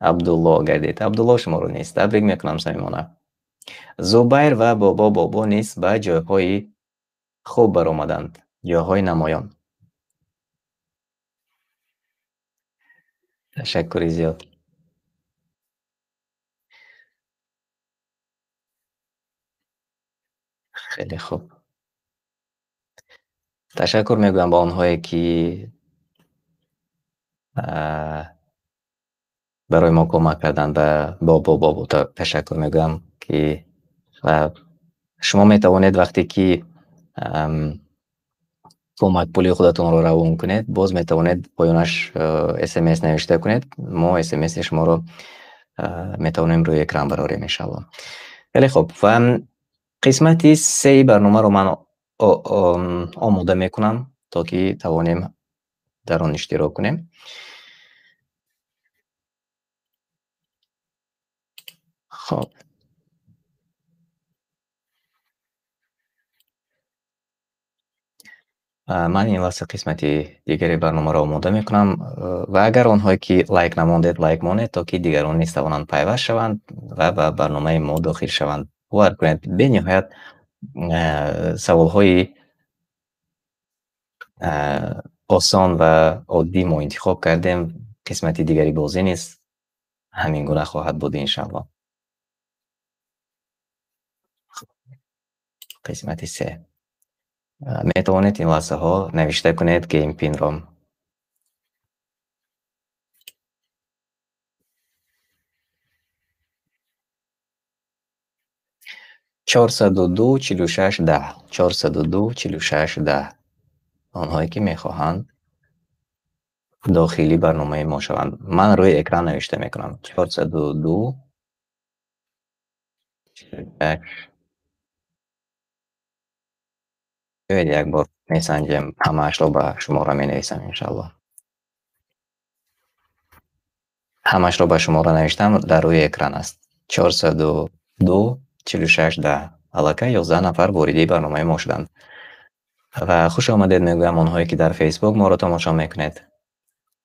Абдуллоҳ гардид. Абдуллоҳ шуморо низ табрик мекунам самимона. Зубайр ва Бобо низ ба ҷойҳои хуб баромаданд, ҷойҳои намоён. Ташаккури зиёд. Хеле хуб. Ташаккур мегӯям ба онҳое ки барои мо кӯмак карданд. Ба Бобо ташаккур мегӯям ки шумо метавонед вақте ки кӯмак пули худатонро равон кунед, боз метавонед поёнаш SMS навишта кунед. Мо SMS-и шуморо метавонем рӯи экран барорем иншааллоҳ. Хеле хуб, ва қисмати 3 барномаро ман омода мекунам то ки тавонем дар он иштирок кунем. Хоб, ман ин лаҳза қисмати дигари барномаро омода мекунам ва агар онҳое ки лайк намондед, лайк монед, то ки дигарон низ тавонанд пайваст шаванд ва ба барномаи мо дохил шаванд. Бовар кунед, бениҳоят саволҳои осон ва оддӣ мо интихоб кардем. Қисмати дигари бозӣ низ ҳамин гуна хоҳад буд иншааллоҳ. Қисмати 3. Метавонед ин лаҳзаҳо навишта кунед Game Pin-ро. 402 46 10, 402 46 10. Онҳое ки мехоҳанд дохили барномаи мо шаванд. Ман рӯи экран навишта мекунам. 402 46. Биёед як бор месанҷем, ҳамаашро ба шумора менависам иншааллоҳ. Ҳамаашро ба шумора навиштам, дар рӯи экран аст. 402 46 10. Аллакай 11 нафар вориди барномаи мо шуданд. Ва хуш омадед мегӯям онҳое ки дар Facebook моро тамошо мекунед.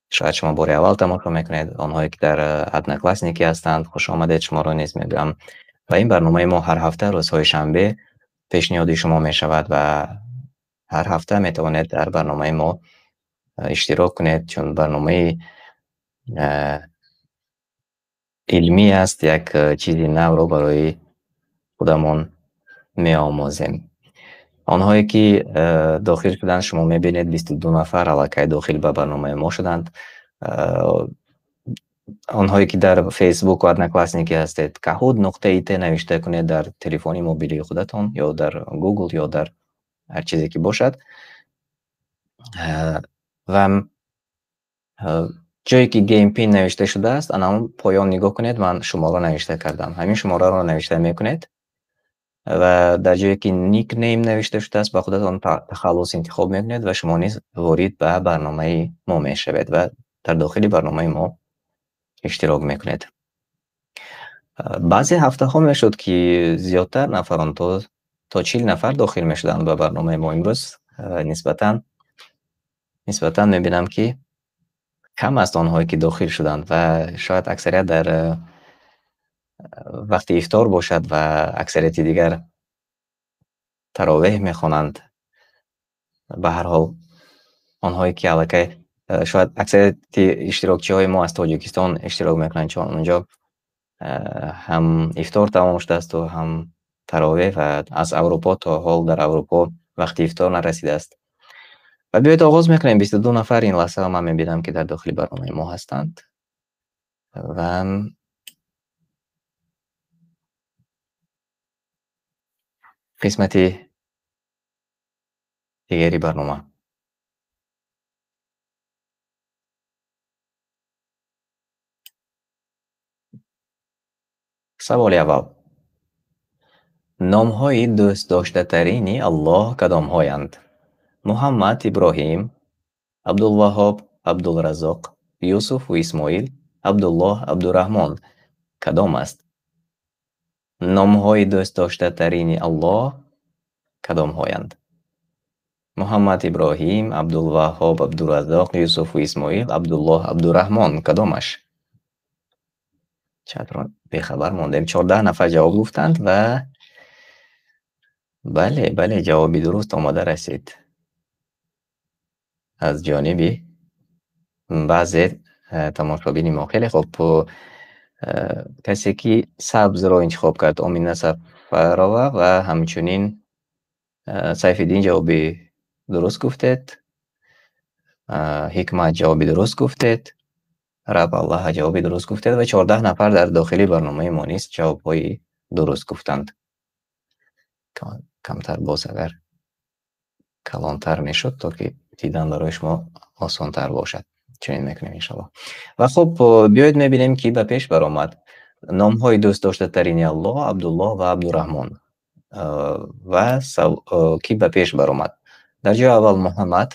Шояд шумо бори аввал тамошо мекунед. Онҳое ки дар Одноклассники ҳастанд, хуш омадед шуморо низ мегӯям. Ва ин барномаи мо ҳар ҳафта рӯзҳои шанбе пешниҳоди шумо мешавад ва ҳар ҳафта метавонед дар барномаи мо иштирок кунед, чун барномаи илмӣ аст, як чизи навро барои худамон меомӯзем. Онҳое ки дохил шуданд, шумо мебинед 22 нафар аллакай дохил ба барномаи мо шуданд. Онҳое ки дар Facebook ва Одноклассники ҳастед, kahoot.it навишта кунед дар телефони мобилии худатон ё дар Google ё дар ҳар чизе ки бошад. Ва ҷое ки Game Pin навишта шудааст, ана он поён нигоҳ кунед, ман шуморо навишта кардам. Ҳамин шумораро навишта мекунед ва дар ҷое ки nickname навишта шудааст, ба худатон тахаллус интихоб мекунед ва шумо низ ворид ба барномаи мо мешавед ва дар дохили барномаи мо иштирок мекунед. Баъзе ҳафтаҳо мешуд ки зиёдтар нафарон то 40 нафар дохил мешуданд ба барномаи мо. Имрӯз нисбатан мебинам ки кам аст онҳое ки дохил шуданд ва шояд аксарият дар вақти ифтор бошад ва аксарияти дигар таровеҳ мехонанд. Ба ҳар ҳол онҳое ки аллакай шояд аксарияти иштирокчиҳои мо аз Тоҷикистон иштирок мекунанд, чун онҷо ҳам ифтор тамом шудааст ва ҳам таровеҳ ва аз Аврупо то ҳол дар Аврупо вақти ифтор нарасидааст. Ва биёед оғоз мекунем. 22 нафар ин лаҳза ман мебинам ки дар дохили барномаи мо ҳастанд ва қисмати дигари барнома. Саволи аввал. Номҳои дӯстдоштатарини Аллоҳ кадомҳоянд? Муҳаммад, Иброҳим, Абдулваҳҳоб, Абдулразоқ, Юсуф ва Исмоил, Абдуллоҳ, Абдураҳмон. Кадом аст? Номҳои дӯстдоштатарини Аллоҳ кадомҳоянд? Муҳаммад, Иброҳим, Абдулваҳҳоб, Абдуразоқ, Юсуф ва Исмоил, Абдуллоҳ, Абдураҳмон. Кадомаш? Чатро бехабар мондем. 14 нафар ҷавоб гуфтанд ва бале, бале, ҷавоби дуруст омада расид аз ҷониби баъзе тамошобини мо. Хеле хуб, касе ки сабзро интихоб кард, Омина Сафарова ва ҳамчунин Сайфиддин ҷавоби дуруст гуфтед, Ҳикмат ҷавоби дуруст гуфтед, Раб Аллоҳ ҷавоби дуруст гуфтед ва 14 нафар дар дохили барномаи мо низ ҷавобҳои дуруст гуфтанд. Камтар боз агар калонтар мешуд, то ки дидан барои шумо осонтар бошад. Чунин мекунем иншоаллоҳ. Ва хуб, биёед мебинем ки ба пеш баромад. Номҳои дӯстдоштатарини Аллоҳ, Абдуллоҳ ва Абдураҳмон. Ва ки ба пеш баромад? Дар ҷои аввал Муҳаммад,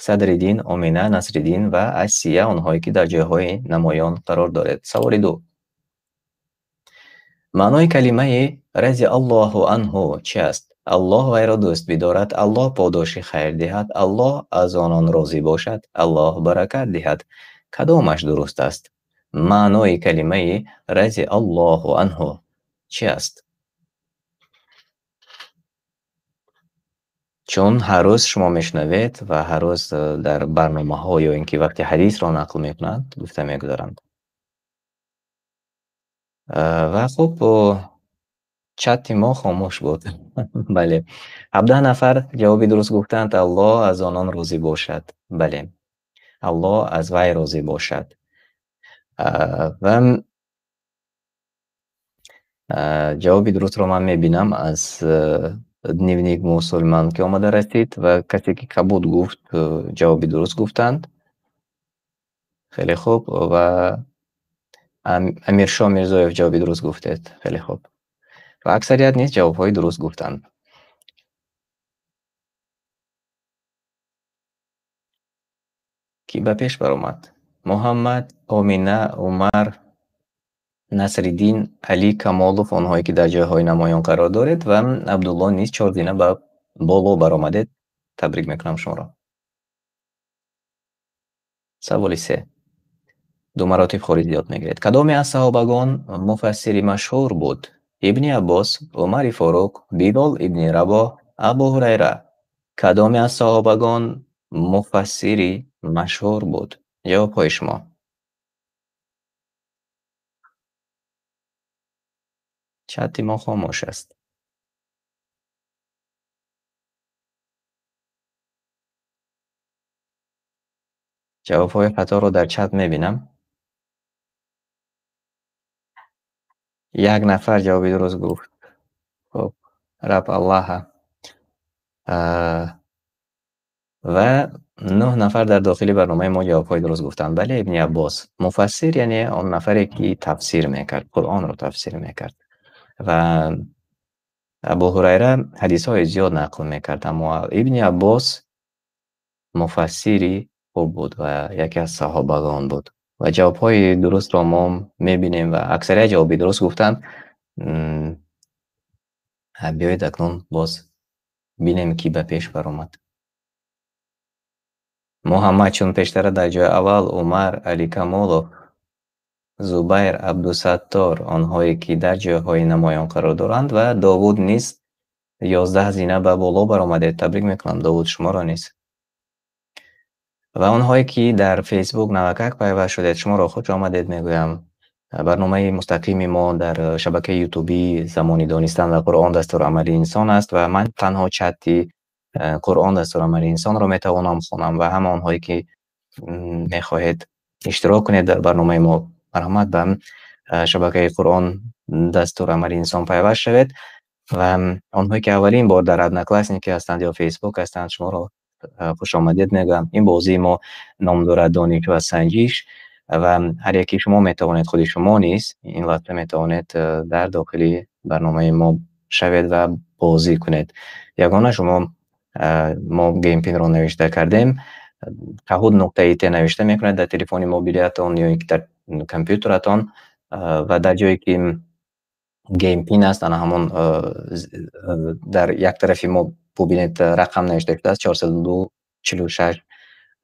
Садриддин, Омина, Насриддин ва Асия, онҳое ки дар ҷойҳои намоён қарор доред. Саволи ду. Маънои калимаи разиаллоҳу анҳу чи аст? Аллоҳ вайро дӯст бидорад, Аллоҳ подоши хайр диҳад, Аллоҳ аз онон розӣ бошад, Аллоҳ баракат диҳад. Кадомаш дуруст аст? Маънои калимаи разиаллоҳу анҳу чи аст? Чун ҳар рӯз шумо мешунавед ва ҳар рӯз дар барномаҳо ё ин ки вақти ҳадисро нақл мекунанд, гуфта мегузаранд. Ва хуб, Чати мо хомӯш буд. Бале. 17 нафар ҷавоби дуруст гуфтанд. Аллоҳ аз онон розӣ бошад. Бале. Аллоҳ аз вай розӣ бошад. Ва ҷавоби дурустро ман мебинам аз дневник мусулман ки омада расид ва касе ки кабуд гуфт, ҷавоби дуруст гуфтанд. Хеле хуб ва Амиршо Мирзоев ҷавоби дуруст гуфтед. Хеле хуб. Ва аксарият низ ҷавобҳои дуруст гуфтанд. Ки ба пеш баромад? Муҳаммад, Омина, Умар, Насриддин, Али Камолов, онҳое ки дар ҷойҳои намоён қарор доред ва Абдулло низ 4 зина ба боло баромадед. Табрик мекунам шуморо. Саволи 3. Ду маротиб хориҷ ёд мегиред. Кадоме аз саҳобагон муфассири машҳур буд? Ибни Аббос, Умари Форуқ, Билол ибни Рабоҳ, Абу Ҳурайра. Кадоме аз саҳобагон муфассири машҳур буд? Ҷавобҳои шумо. Чати мо хомӯш аст. Ҷавобҳои хаторо дар чат мебинам. Як нафар ҷавоби дуруст гуфт. Хуб, раб Аллаҳа. Ва 9 нафар дар дохили барномаи мо ҷавобҳои дуруст гуфтанд. Бале, Ибни Аббос. Муфассир, яъне он нафаре ки тафсир мекард, Қуръонро тафсир мекард. Ва Абу Ҳурайра ҳадисҳои зиёд нақл мекард, аммо Ибни Аббос муфассири хуб буд ва яке аз саҳобагон буд. Ва ҷавобҳои дурустро мо мебинем ва аксарият ҷавоби дуруст гуфтанд. Биёед акнун боз бинем ки ба пеш баромад. Муҳаммад чун пештара дар ҷои аввал, Умар, Али Камолов, Зубайр, Абдусаттор, онҳое ки дар ҷойҳои намоён қарор доранд ва Довуд низ 11 зина ба боло баромадед. Табрик мекунам Довуд шуморо низ. Ва онҳое ки дар Facebook навакак пайваст шудед, шуморо хуш омадед мегӯям. Барномаи мустақими мо дар шабакаи YouTube Замони Донистан ва Қуръон дастурамали инсон аст ва ман танҳо чати Қуръон дастурамали инсонро метавонам хонам ва ҳама онҳое ки мехоҳед иштирок кунед дар барномаи мо, марҳамат ба шабакаи Қуръон дастурамали инсон пайваст шавед. Ва онҳое ки аввалин бор дар Одноклассники ҳастанд ё Facebook ҳастанд, шуморо хуш омадед мегӯям. Ин бозии мо ном дорад Дониш ва Санҷиш ва ҳар яки шумо метавонед, худи шумо низ ин лаҳза метавонед дар дохили барномаи мо шавед ва бозӣ кунед. Ягона шумо мо геймпинро навишта кардем, kahoot.it навишта мекунед дар телефони мобилиятон ё инки дар компютератон ва дар ҷое ки геймпин аст, ана ҳамон дар як тарафи мо бубинед рақам навишта шудааст 402 46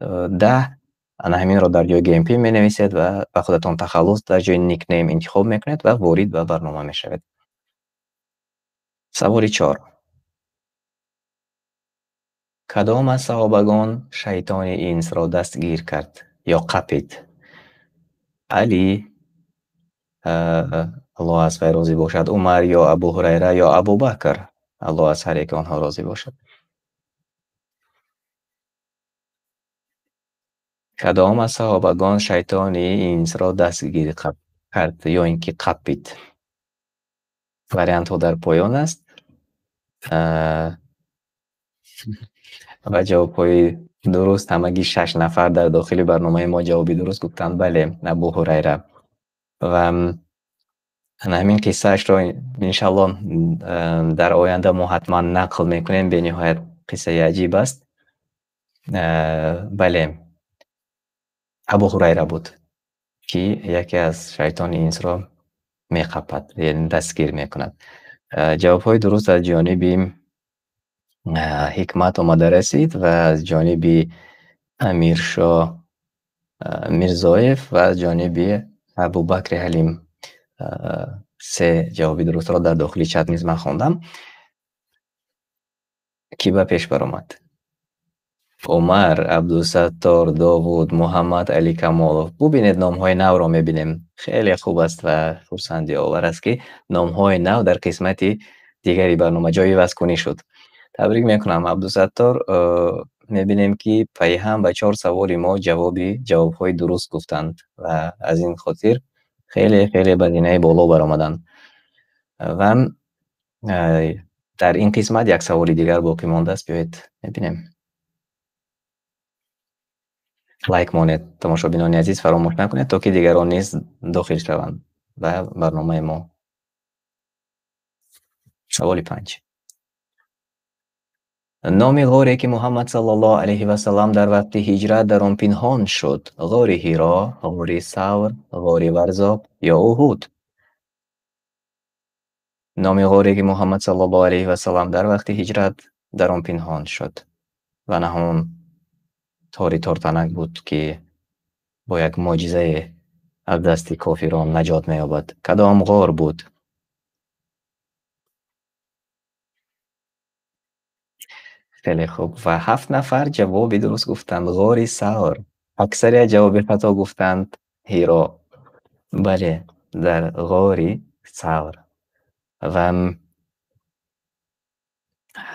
10, ана ҳаминро дар ҷои геймпин менависед ва ба худатон тахаллус дар ҷои никнейм интихоб мекунед ва ворид ба барнома мешавед. Саволи 4. Кадом аз саҳобагон шайтони инсро дастгир кард ё қапид? Али, Аллоҳ аз вай розӣ бошад, Умар ё Абу Ҳурайра ё Абубакр, Аллоҳ аз ҳар яки онҳо розӣ бошад. Кадом аз саҳобагон шайтони инсро дастгир кард ё ин ки қапид? Вариантҳо дар поён аст. Ва ҷавобҳои дуруст ҳамагӣ 6 нафар дар дохили барномаи мо ҷавоби дуруст гуфтанд. Бале, Абу Ҳурайра. Ва ана ҳамин қиссаашро иншаллоҳ дар оянда мо ҳатман нақл мекунем. Бениҳоят қиссаи аҷиб аст. Бале, Абу Ҳурайра буд ки яке аз шайтони инсро меқапад, яъне дастгир мекунад. Ҷавобҳои дуруст аз ҷониби Ҳикмат омада расид ва аз ҷониби Амиршо Мирзоев ва аз ҷониби Абубакри Ҳалим. 3 ҷавоби дурустро дар дохили чат низ ман хондам. Ки ба пеш баромад? Умар, Абдусаттор, Довуд, Муҳаммад Али Камолов. Бубинед, номҳои навро мебинем. Хеле хуб аст ва хурсандиовар аст, ки номҳои нав дар қисмати дигари барнома ҷойивазкунӣ шуд. Табрик мекунам, Абдусаттор. Мебинем, ки пайҳам ба 4 саволи мо ҷавобҳои дуруст гуфтанд ва аз ин хотир хеле хеле ба зинаи боло баромаданд. Ва дар ин қисмат як саволи дигар боқӣ мондааст. Биёед мебинем. Лайк монед, тамошобинони азиз, фаромӯш накунед, то ки дигарон низ дохил шаванд ба барномаи мо. Саволи 5. Номи ғоре, ки Муҳаммад саллаллоҳу алайҳи ва саллам дар вақти ҳиҷрат дар он пинҳон шуд: ғори Ҳиро, ғори Савр, ғори Варзоб ё Уҳуд? Номи ғоре, ки Муҳаммад саллаллоҳу алайҳи ва саллам дар вақти ҳиҷрат дар он пинҳон шуд ва на ҳамон тори тортанак буд, ки бо як мӯъҷизае аз дасти кофирон наҷот меёбад. Кадом ғор буд? Хеле хуб. Ва 7 нафар ҷавоби дуруст гуфтанд. Ғори Савр. Аксарият ҷавоби хато гуфтанд. Ҳиро. Бале, дар ғори Савр. Ва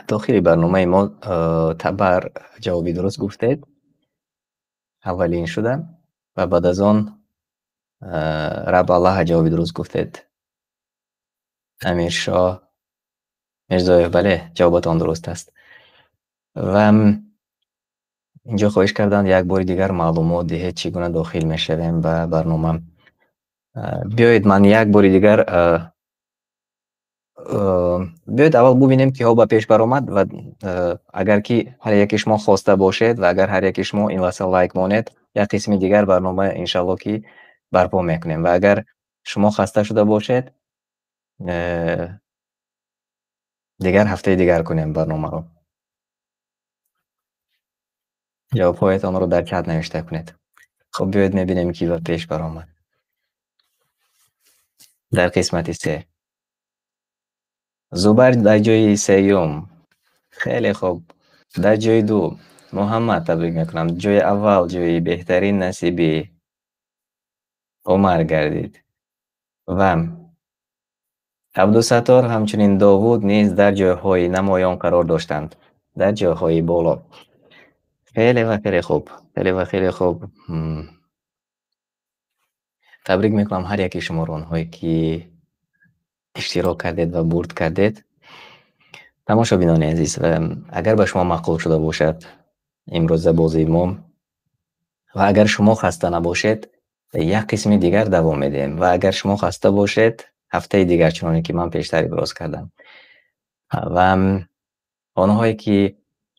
дохили барномаи мо Табар ҷавоби дуруст гуфтед. Аввалин шуда ва баъд аз он Рабаллаҳ ҷавоби дуруст гуфтед. Амиршоҳ Мирзоев, бале, ҷавобатон дуруст аст. Ва инҷо хоҳиш карданд як бори дигар маълумот диҳед, чӣ гуна дохил мешавем ба барнома. Биёед ман як бори дигар, биёед аввал бубинем, киҳо ба пеш баромад ва агар ки ҳар яке шумо хоста бошед ва агар ҳар яке шумо ин лаҳза лайк монед, як қисми дигар барнома иншаллоҳ ки барпо мекунем ва агар шумо хаста шуда бошед, дигар ҳафтаи дигар кунем барномаро. Ҷавобҳоятонро дар чат навишта кунед. Хуб, биёед мебинем, ки ба пеш баромад. Дар қисмати 3. Зубайр дар ҷои сеюм. Хеле хуб. Дар ҷои 2 Муҳаммад, табрик мекунам. Ҷои аввал, ҷои беҳтарин насиби Умар гардид. Ва Абдусаттор, ҳамчунин Довуд низ дар ҷойҳои намоён қарор доштанд, дар ҷойҳои боло. Хеле ва хеле хуб, хеле ва хеле хуб. Табрик мекунам ҳар яки шуморо, онҳое ки иштирок кардед ва бурд кардед. Тамошобинони азиз, агар ба шумо маъқул шуда бошад имрӯза бозии мо ва агар шумо хаста набошед, як қисми дигар давом медиҳем ва агар шумо хаста бошед, ҳафтаи дигар, чуноне ки ман пештар иброз кардам. Ва онҳое ки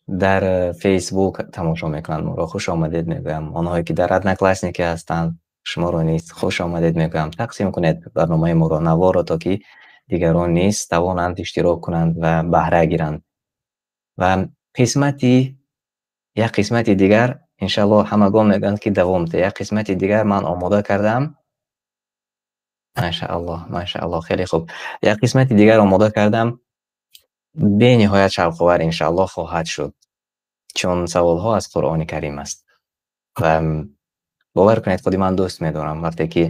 дар Facebook тамошо мекунанд, моро хуш омадед мегӯям. Онҳое ки дар Одноклассники ҳастанд, шуморо низ хуш омадед мегӯям. Тақсим кунед барномаи моро, наворро, то ки дигарон низ тавонанд иштирок кунанд ва баҳра гиранд. Ва як қисмати дигар, иншаллоҳ ҳамагон мегӯянд ки давом диҳед. Як қисмати дигар ман омода кардам. Машааллоҳ, машааллоҳ, хеле хуб. Як қисмати дигар омода кардам. Бениҳоят шавқовар иншааллоҳ хоҳад шуд, чун саволҳо аз Қуръони Карим аст. Ва бовар кунед, худи ман дӯст медорам вақте ки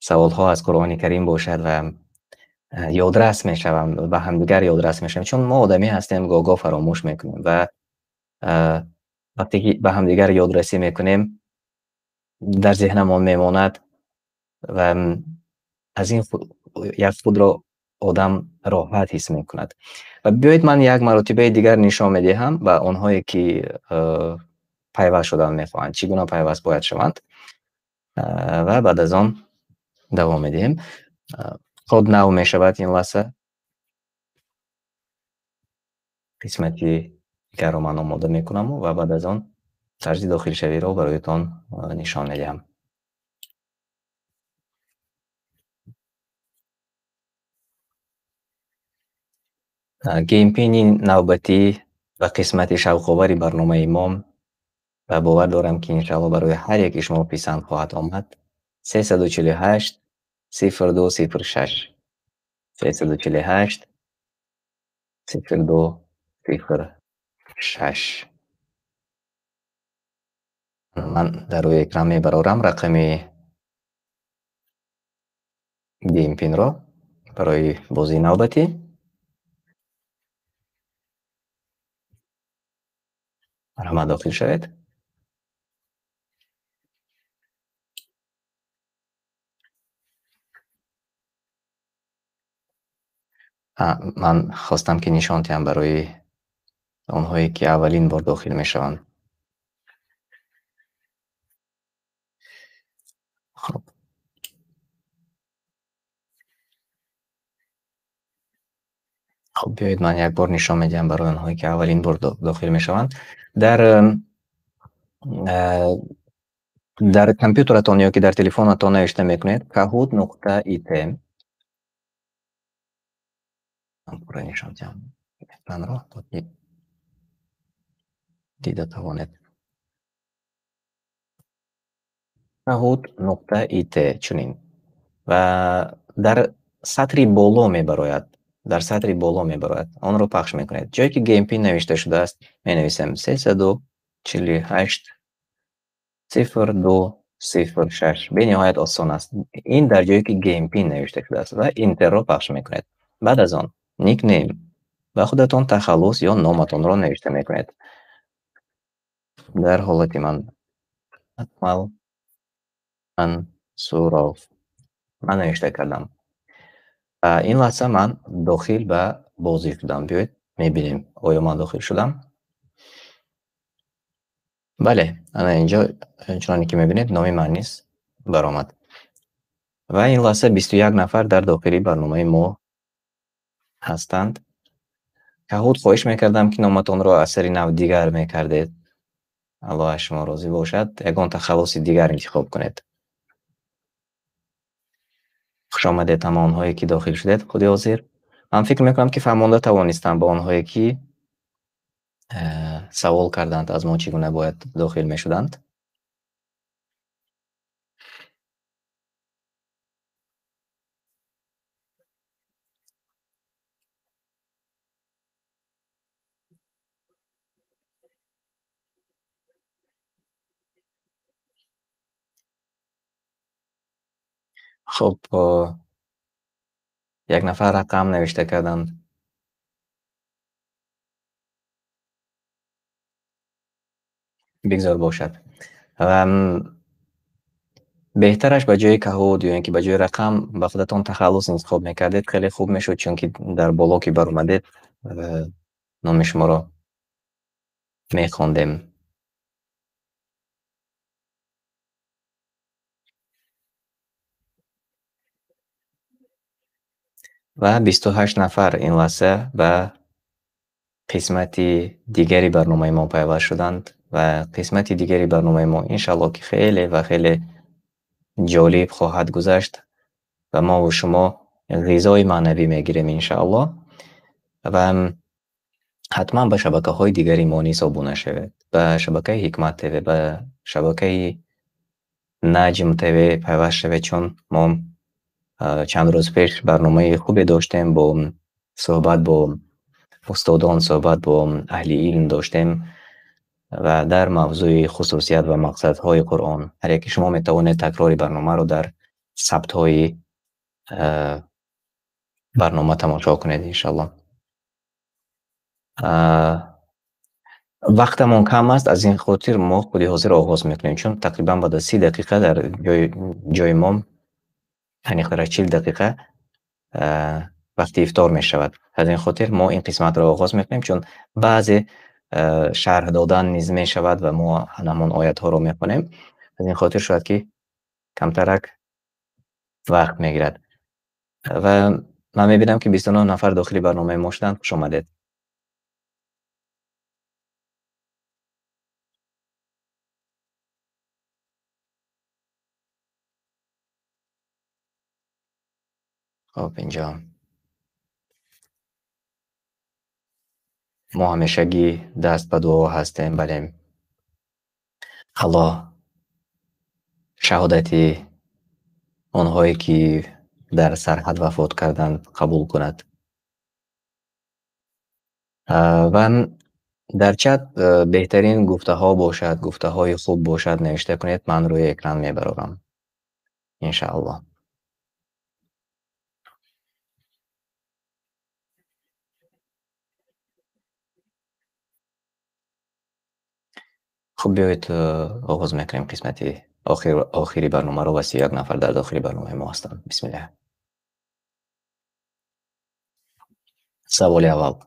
саволҳо аз Қуръони Карим бошад ва ёдрас мешавам, ба ҳамдигар ёдрас мешавам, чун мо одамӣ ҳастем, гоҳ-гоҳ фаромӯш мекунем ва вақте ки ба ҳамдигар ёдрасӣ мекунем, дар зеҳнамон мемонад ва аз ин як худро одам роҳат ҳис мекунад. Ва биёед ман як маротибаи дигар нишон медиҳам ба онҳое ки пайваст шудан мехоҳанд, чӣ гуна пайваст бояд шаванд. Ва баъд аз он давом медиҳем. Код нав мешавад ин лаҳза. Қисмати дигарро ман омода мекунам ва баъд аз он тарзи дохилшавиро бароятон нишон медиҳам. Геймпини навбатӣ ва қисмати шавқовари барномаи мо ва бовар дорам, ки иншааллоҳ барои ҳар яки шумо писанд хоҳад омад. 348 02 06. 348 02 6. Ман дар рӯи экран мебарорам рақами Game Pin-ро барои бозии навбатӣ. Марҳамат, дохил шавед. Ман хостам ки нишон диҳам барои онҳое ки аввалин бор дохил мешаванд. Хуб. Хуб, биёед ман як бор нишон медиҳам барои онҳое ки аввалин бор дохил мешаванд. Дар компютератон ё ки дар телефонатон навишта мекунед kahoot.it. Ман пурра нишон диҳам экранро, то ки дида тавонед. kahoot.it чунин. Ва дар сатри боло мебарояд. Дар сатри боло мебарояд. Онро пахш мекунед. Ҷое ки Game Pin навишта шудааст, менависем 348 02 06. Бениҳоят осон аст. Ин дар ҷое ки Game Pin навишта шудааст ва Enter-ро пахш мекунед. Баъд аз он nickname ба худатон тахаллус ё номатонро навишта мекунед. Дар ҳолати ман Акмал Мансуров ман навишта кардам. Ин лаҳза ман дохил ба бозӣ шудам. Биёед мебинем, оё ман дохил шудам? Бале, ана инҷо чуноне ки мебинед, номи ман низ баромад. Ва ин лаҳза 21 нафар дар дохили барномаи мо ҳастанд. Kahoot хоҳиш мекардам ки номатонро аз сари нав дигар мекардед. Аллоҳ аз шумо розӣ бошад. Ягон тахаллуси дигар интихоб кунед. Хуш омадед ҳама онҳое ки дохил шудед. Худи ҳозир ман фикр мекунам ки фаҳмонда тавонистам ба онҳое ки савол карданд аз мо чӣ гуна бояд дохил мешуданд. Хуб, як нафар рақам навишта карданд. Бигзор бошад. Беҳтараш ба ҷои Kahoot ё ин ки ба ҷои рақам ба худатон тахаллус интихоб мекардед, хеле хуб мешуд, чунки дар боло ки баромадед, номи шуморо мехондем. Ва 28 нафар ин лаҳза ба қисмати дигари барномаи мо пайваст шуданд ва қисмати дигари барномаи мо иншаллоҳ ки хеле ва хеле ҷолиб хоҳад гузашт ва мо ва шумо ғизои маънавӣ мегирем иншаллоҳ. Ва ҳатман ба шабакаҳои дигари мо низ обуна шавед, ба шабакаи Ҳикмат ТВ, ба шабакаи Наҷм ТВ пайваст шавед, чун мо чанд рӯз пеш барномаи хубе доштем, бо суҳбат бо устодон, суҳбат бо аҳли илм доштем ва дар мавзӯи хусусият ва мақсадҳои Қуръон. Ҳар яке шумо метавонед такрори барномаро дар сабтҳои барнома тамошо кунед иншаллоҳ. Вақтамон кам аст, аз ин хотир мо худи ҳозир оғоз мекунем, чун тақрибан баъд аз 30 дақиқа дар ҷои мо аниқтар 40 дақиқа вақти ифтор мешавад. Аз ин хотир мо ин қисматро оғоз мекунем, чун баъзе шарҳ додан низ мешавад ва мо ҳамон оятҳоро мехонем. Аз ин хотир шояд ки камтарак вақт мегирад. Ва ман мебинам ки 29 нафар дохили барномаи мо шуданд. Хуш омадед. Хоб, инҷо мо ҳамешагӣ даст ба дуо ҳастем. Бале, Аллоҳ шаҳодати онҳое ки дар сарҳад вафот карданд қабул кунад. Ва Дар чат беҳтарин гуфтаҳо бошад, гуфтаҳои хуб бошад, навишта кунед, ман рӯи экран мебарорам. Иншааллоҳ. Хуб, биёед оғоз мекунем қисмати охири барномаро ва 31 нафар дар дохили барномаи мо ҳастанд. Бисмиллаҳ. Саволи аввал.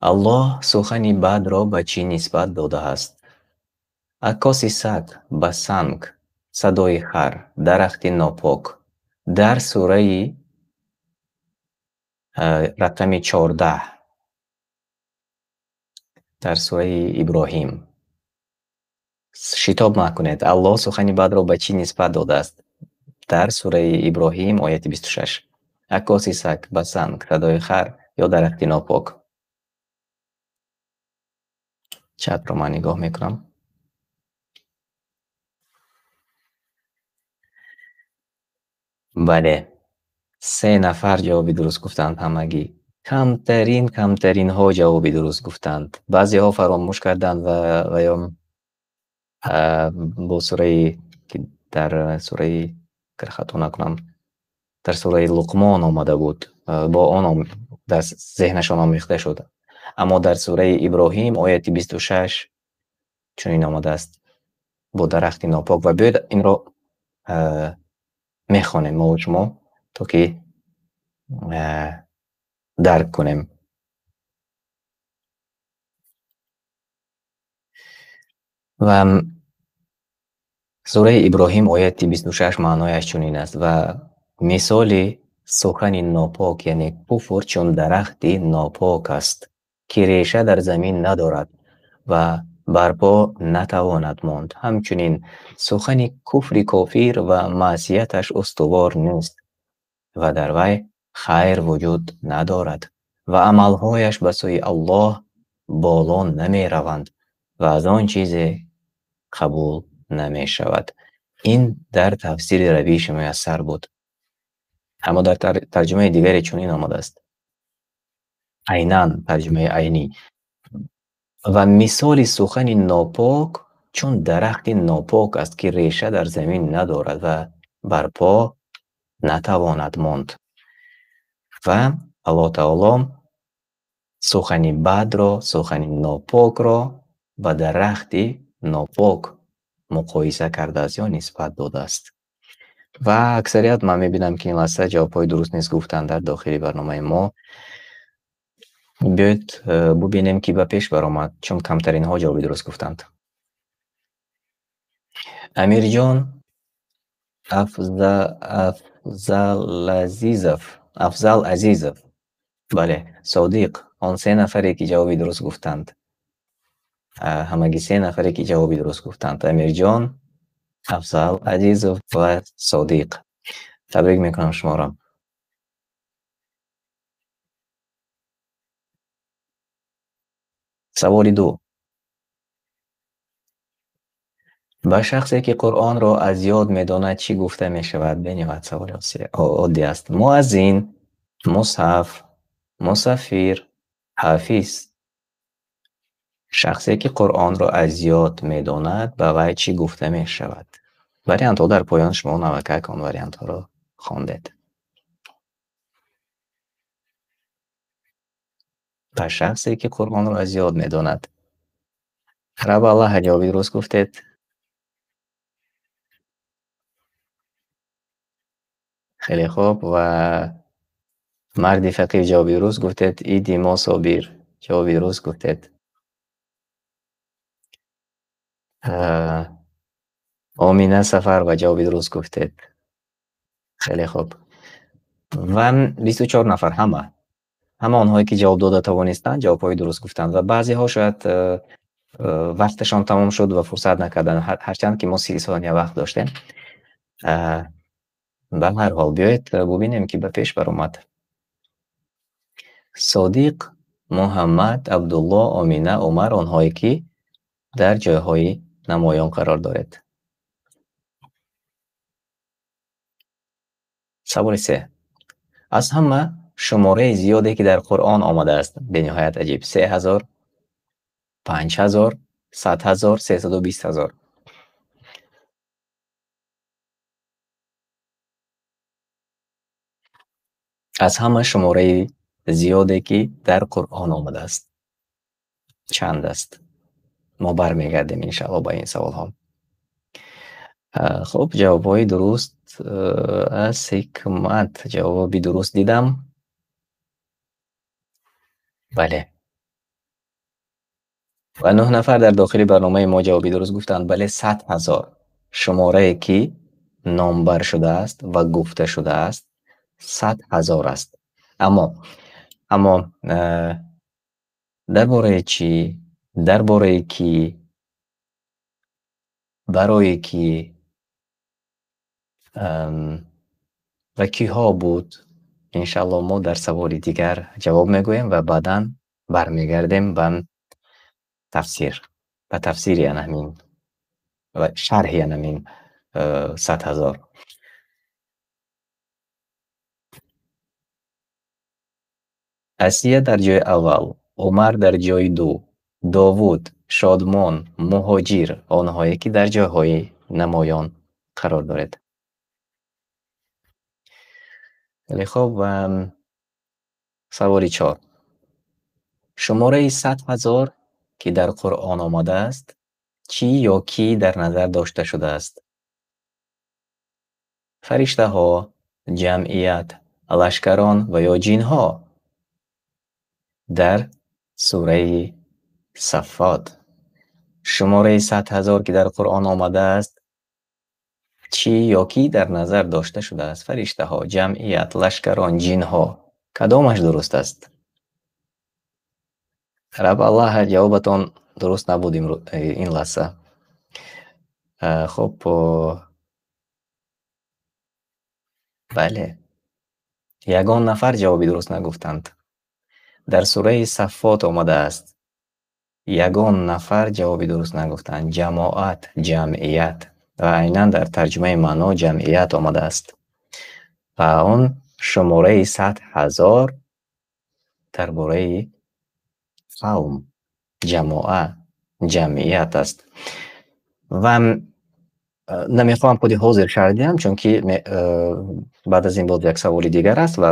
Аллоҳ сухани бадро ба чӣ нисбат додааст? Акоси саг ба санг, садои хар, дарахти нопок. Дар сураи рақами 14, дар сураи Иброҳим. Шитоб накунед. Аллоҳ сухани бадро ба чӣ нисбат додааст? Дар сураи Иброҳим ояти 26. Акоси саг ба санг, садои хар ё дарахти нопок. Чатро ман нигоҳ мекунам. Бале, 3 нафар ҷавоби дуруст гуфтанд ҳамагӣ. Камтаринҳо ҷавоби дуруст гуфтанд. Баъзеҳо фаромӯш карданд ва ё бо сураи ки дар сураи, агар хато накунам, дар сураи Луқмон омада буд, бо он дар зеҳнашон омехта шуд. Аммо дар сураи Иброҳим ояти 26 чунин омадааст: бо дарахти нопок. Ва биёед инро мехонем мо ва шумо, то ки дарк кунем. Ва сураи Иброҳим ояти 26 маънояш чунин аст: ва мисоли сухани нопок, яъне куфр, чун дарахти нопок аст, ки реша дар замин надорад ва барпо натавонад монд. Ҳамчунин сухани куфри кофир ва маъсияташ устувор нест ва дар вай хайр вуҷуд надорад ва амалҳояш ба сӯи Аллоҳ боло намераванд ва аз он чизе қабул намешавад. Ин дар тафсири равиши муяссар буд. Аммо дар тарҷумаи дигаре чунин омадааст, айнан тарҷумаи айнӣ: ва мисоли сухани нопок чун дарахти нопок аст, ки реша дар замин надорад ва барпо натавонад монд. Ва Аллоҳ таоло сухани бадро, сухани нопокро ба дарахти нопок муқоиса кардааст ё нисбат додааст. Ва аксарият ман мебинам, ки ин лаҳза ҷавобҳои дуруст низ гуфтанд дар дохили барномаи мо. Биёед бубинем, ки ба пеш баромад, чун камтаринҳо ҷавоби дуруст гуфтанд. Амирҷон Афзал Азизов, бале, Содиқ, он 3 нафаре ки ҷавоби дуруст гуфтанд. Ҳамагӣ 3 нафаре ки ҷавоби дуруст гуфтанд: Амирҷон, Афзал Азизов ва Содиқ. Табрик мекунам шуморо. Саволи 2. Ба шахсе ки Қуръонро аз ёд медонад чӣ гуфта мешавад? Бениҳоят саволи оддӣ аст. Муаззин, мусҳаф, мусафир, ҳафиз. Шахсе ки Қуръонро аз ёд медонад ба вай чӣ гуфта мешавад? Вариантҳо дар поён, шумо навакак он вариантҳоро хондед. Ба шахсе ки Қуръонро аз ёд медонад. Рабаллаҳ, ҷавоби дуруст гуфтед. Хеле хуб. Ва марди фақир ҷавоби дуруст гуфтед. Иди мо Собир ҷавоби дуруст гуфтед. Омина Сафарова ҷавоби дуруст гуфтед. Хеле хуб. Ва 24 нафар ҳама онҳое ки ҷавоб дода тавонистанд, ҷавобҳои дуруст гуфтанд ва баъзеҳо шояд вақташон тамом шуд ва фурсат накарданд, ҳарчанд ки мо 30 сония вақт доштем. Ба ҳар ҳол биёед бубинем, ки ба пеш баромад. Содиқ, Муҳаммад, Абдулло, Омина, Умар, онҳое ки дар ҷойҳои намоён қарор доред. Саволи 3. Аз ҳама Шумораи зиёде ки дар Қуръон омадааст, бениҳоят аҷиб. 3000, 5000, 100000, 320000. Аз ҳама шумораи зиёде ки дар Қуръон омадааст чанд аст? Мо бармегардем иншааллоҳ ба ин саволҳо. Хуб, ҷавобҳои дуруст аз Ҳикмат ҷавоби дуруст дидам. Бале. Ва 9 нафар дар дохили барномаи мо ҷавоби дуруст гуфтанд. Бале, 100000. Шуморае ки номбар шудааст ва гуфта шудааст 100000 аст. Аммо дар бораи чӣ, дар бораи кӣ, барои кӣ, ва киҳо буд, иншааллоҳ мо дар саволи дигар ҷавоб мегӯем ва баъдан бармегардем ба тафсир, ба тафсири ана ҳамин ва шарҳи ана ҳамин 100000. Асия дар ҷои аввал, Умар дар ҷои ду, Довуд, Шодмон, Муҳоҷир, онҳое ки дар ҷойҳои намоён қарор доред. Хеле хуб, ва саволи 4. Шумораи 100000 ки дар Қуръон омадааст, чӣ ё кӣ дар назар дошта шудааст? Фариштаҳо, ҷамъият, лашкарон ва ё ҷинҳо? Дар сураи Саффот. Шумораи 100000 ки дар Қуръон омадааст, чӣ ё кӣ дар назар дошта шудааст? Фариштаҳо, ҷамъият, лашкарон, ҷинҳо. Кадомаш дуруст аст? Раб Аллаҳ, ҷавобатон дуруст набуд ин лаҳза. Хуб, бале. Ягон нафар ҷавоби дуруст нагуфтанд. Дар сураи Саффот омадааст. Ягон нафар ҷавоби дуруст нагуфтанд. Ҷамоат, ҷамъият ва айнан дар тарҷумаи маъно ҷамъият омадааст. Ва он шумораи 100000 дар бораи қавм, ҷамоа, ҷамъият аст. Ва намехоҳам худи ҳозир шарҳ диҳам, чунки баъд аз ин боз як саволи дигар аст ва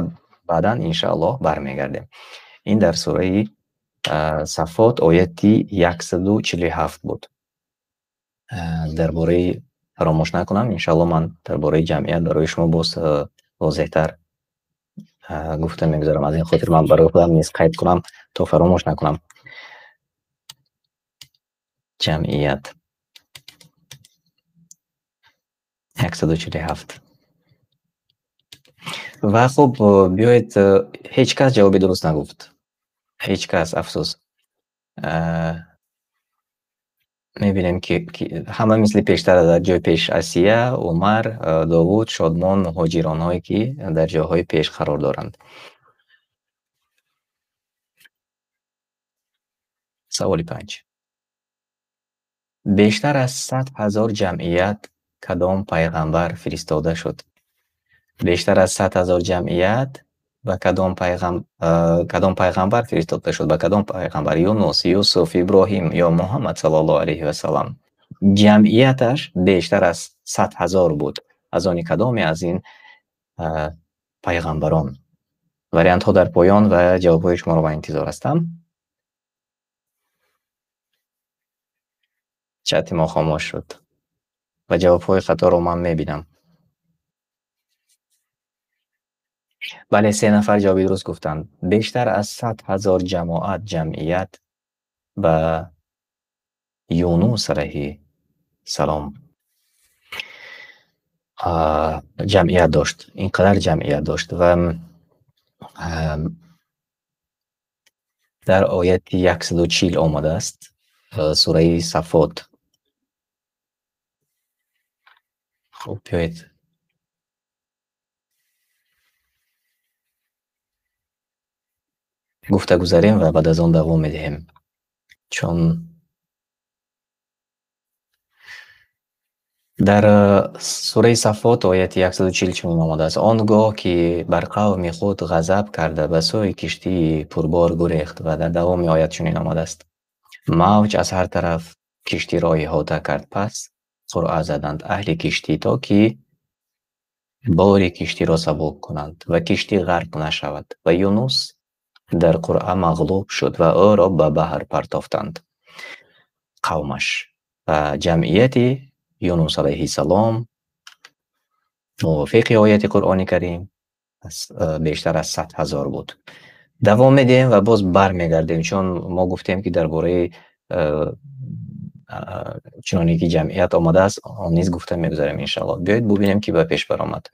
баъдан иншааллоҳ бармегардем. Ин дар сураи Саффот ояти 147 буд. Дар бораи фаромӯш накунам, иншааллоҳ ман дар бораи ҷамъият барои шумо боз возеҳтар гуфта мегузарам. Аз ин хотир ман барои худам низ қайд кунам то фаромӯш накунам. Ҷамъият 147. Ва хуб, биёед, ҳеҷ кас ҷавоби дуруст нагуфт. Ҳеҷ кас, афсӯс. Мебинем ки ҳама мисли пештар дар ҷои пеш Асия, Умар, Довуд, Шодмон, муҳоҷиронҳое ки дар ҷойҳои пеш қарор доранд. Саволи 5. Бештар аз 100000 ҷамъият кадом пайғамбар фиристода шуд? Бештар аз 100000 ҷамъият ба кадом пайғамбар фиристода шуд? Ба кадом пайғамбар? Юнус, Юсуф, Иброҳим ё Муҳаммад саллаллоҳу алайҳи васаллам? Ҷамъияташ бештар аз 100000 буд. Аз они кадоме аз ин пайғамбарон? Вариантҳо дар поён ва ҷавобҳои шуморо ба интизор ҳастам. Чати мо хомӯш шуд ва ҷавобҳои хаторо ман мебинам. Бале, 3 нафар ҷавоби дуруст гуфтанд. Бештар аз 100000 ҷамоат, ҷамъият ба Юнус алайҳи салом ҷамъият дошт. Ин қадар ҷамъият дошт ва дар ояти 140 омадааст, сураи Саффот. Хуб, биёед гуфта гузарем ва баъд аз он давом медиҳем, чун Дар сураи Сафот ояти 140 чунин омадааст: он гоҳ ки бар қавми худ ғазаб карда ба сӯи киштии пурбор гурехт. Ва дар давоми оят чунин омадааст: мавҷ аз ҳар тараф киштиро иҳота кард, пас қуръа заданд аҳли киштӣ то ки бори киштиро сабук кунанд ва киштӣ ғарқ нашавад. Ва Юнус дар қуръа мағлуб шуд ва ӯро ба баҳр партофтанд қавмаш. Ва ҷамъияти Юнус алайҳиссалом мувофиқи ояти Қуръони Карим бештар аз 100 000 буд. Давом медиҳем ва боз бармегардем, чун мо гуфтем ки дар бораи чуноне ки ҷамъият омадааст, он низ гуфта мегузарем иншааллоҳ. Биёед бубинем ки ба пеш баромад.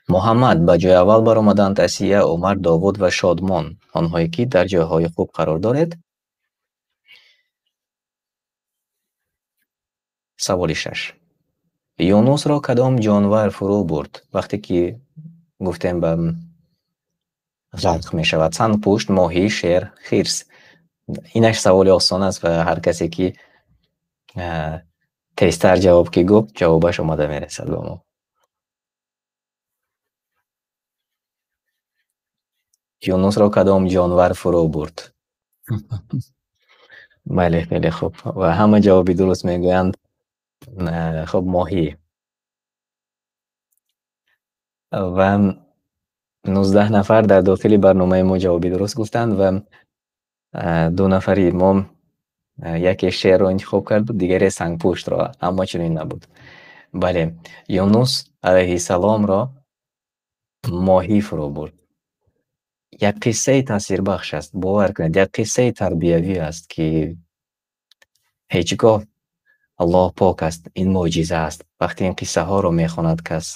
Муҳаммад ба ҷои аввал баромаданд, Асия, Умар, Довуд ва Шодмон, онҳое ки дар ҷойҳои хуб қарор доред. Саволи 6. Юнусро кадом ҷонвар фурӯ бурд? Вақте ки гуфтем ба ғарқ мешавад, сангпушт, моҳӣ, шер, хирс. Инаш саволи осон аст ва ҳар касе ки тезтар ҷавоб ки гуфт, ҷавобаш омада мерасад ба мо. Юнусро кадом ҷонвар фурӯ бурд? Бале, хеле хуб. Ва ҳама ҷавоби дуруст мегӯянд. Хуб, моҳӣ. Ва 19 нафар дар дохили барномаи мо ҷавоби дуруст гуфтанд ва ду нафари мо яке шерро интихоб кард, дигаре сангпуштро, аммо чунин набуд. Бале, Юнус алайҳиссаломро моҳӣ фурӯ бурд. Як қиссаи таъсирбахш аст, бовар кунед, як қиссаи тарбиявӣ аст, ки ҳеҷ гоҳ Аллоҳ пок аст, ин мӯъҷиза аст. Вақте ин қиссаҳоро мехонад, кас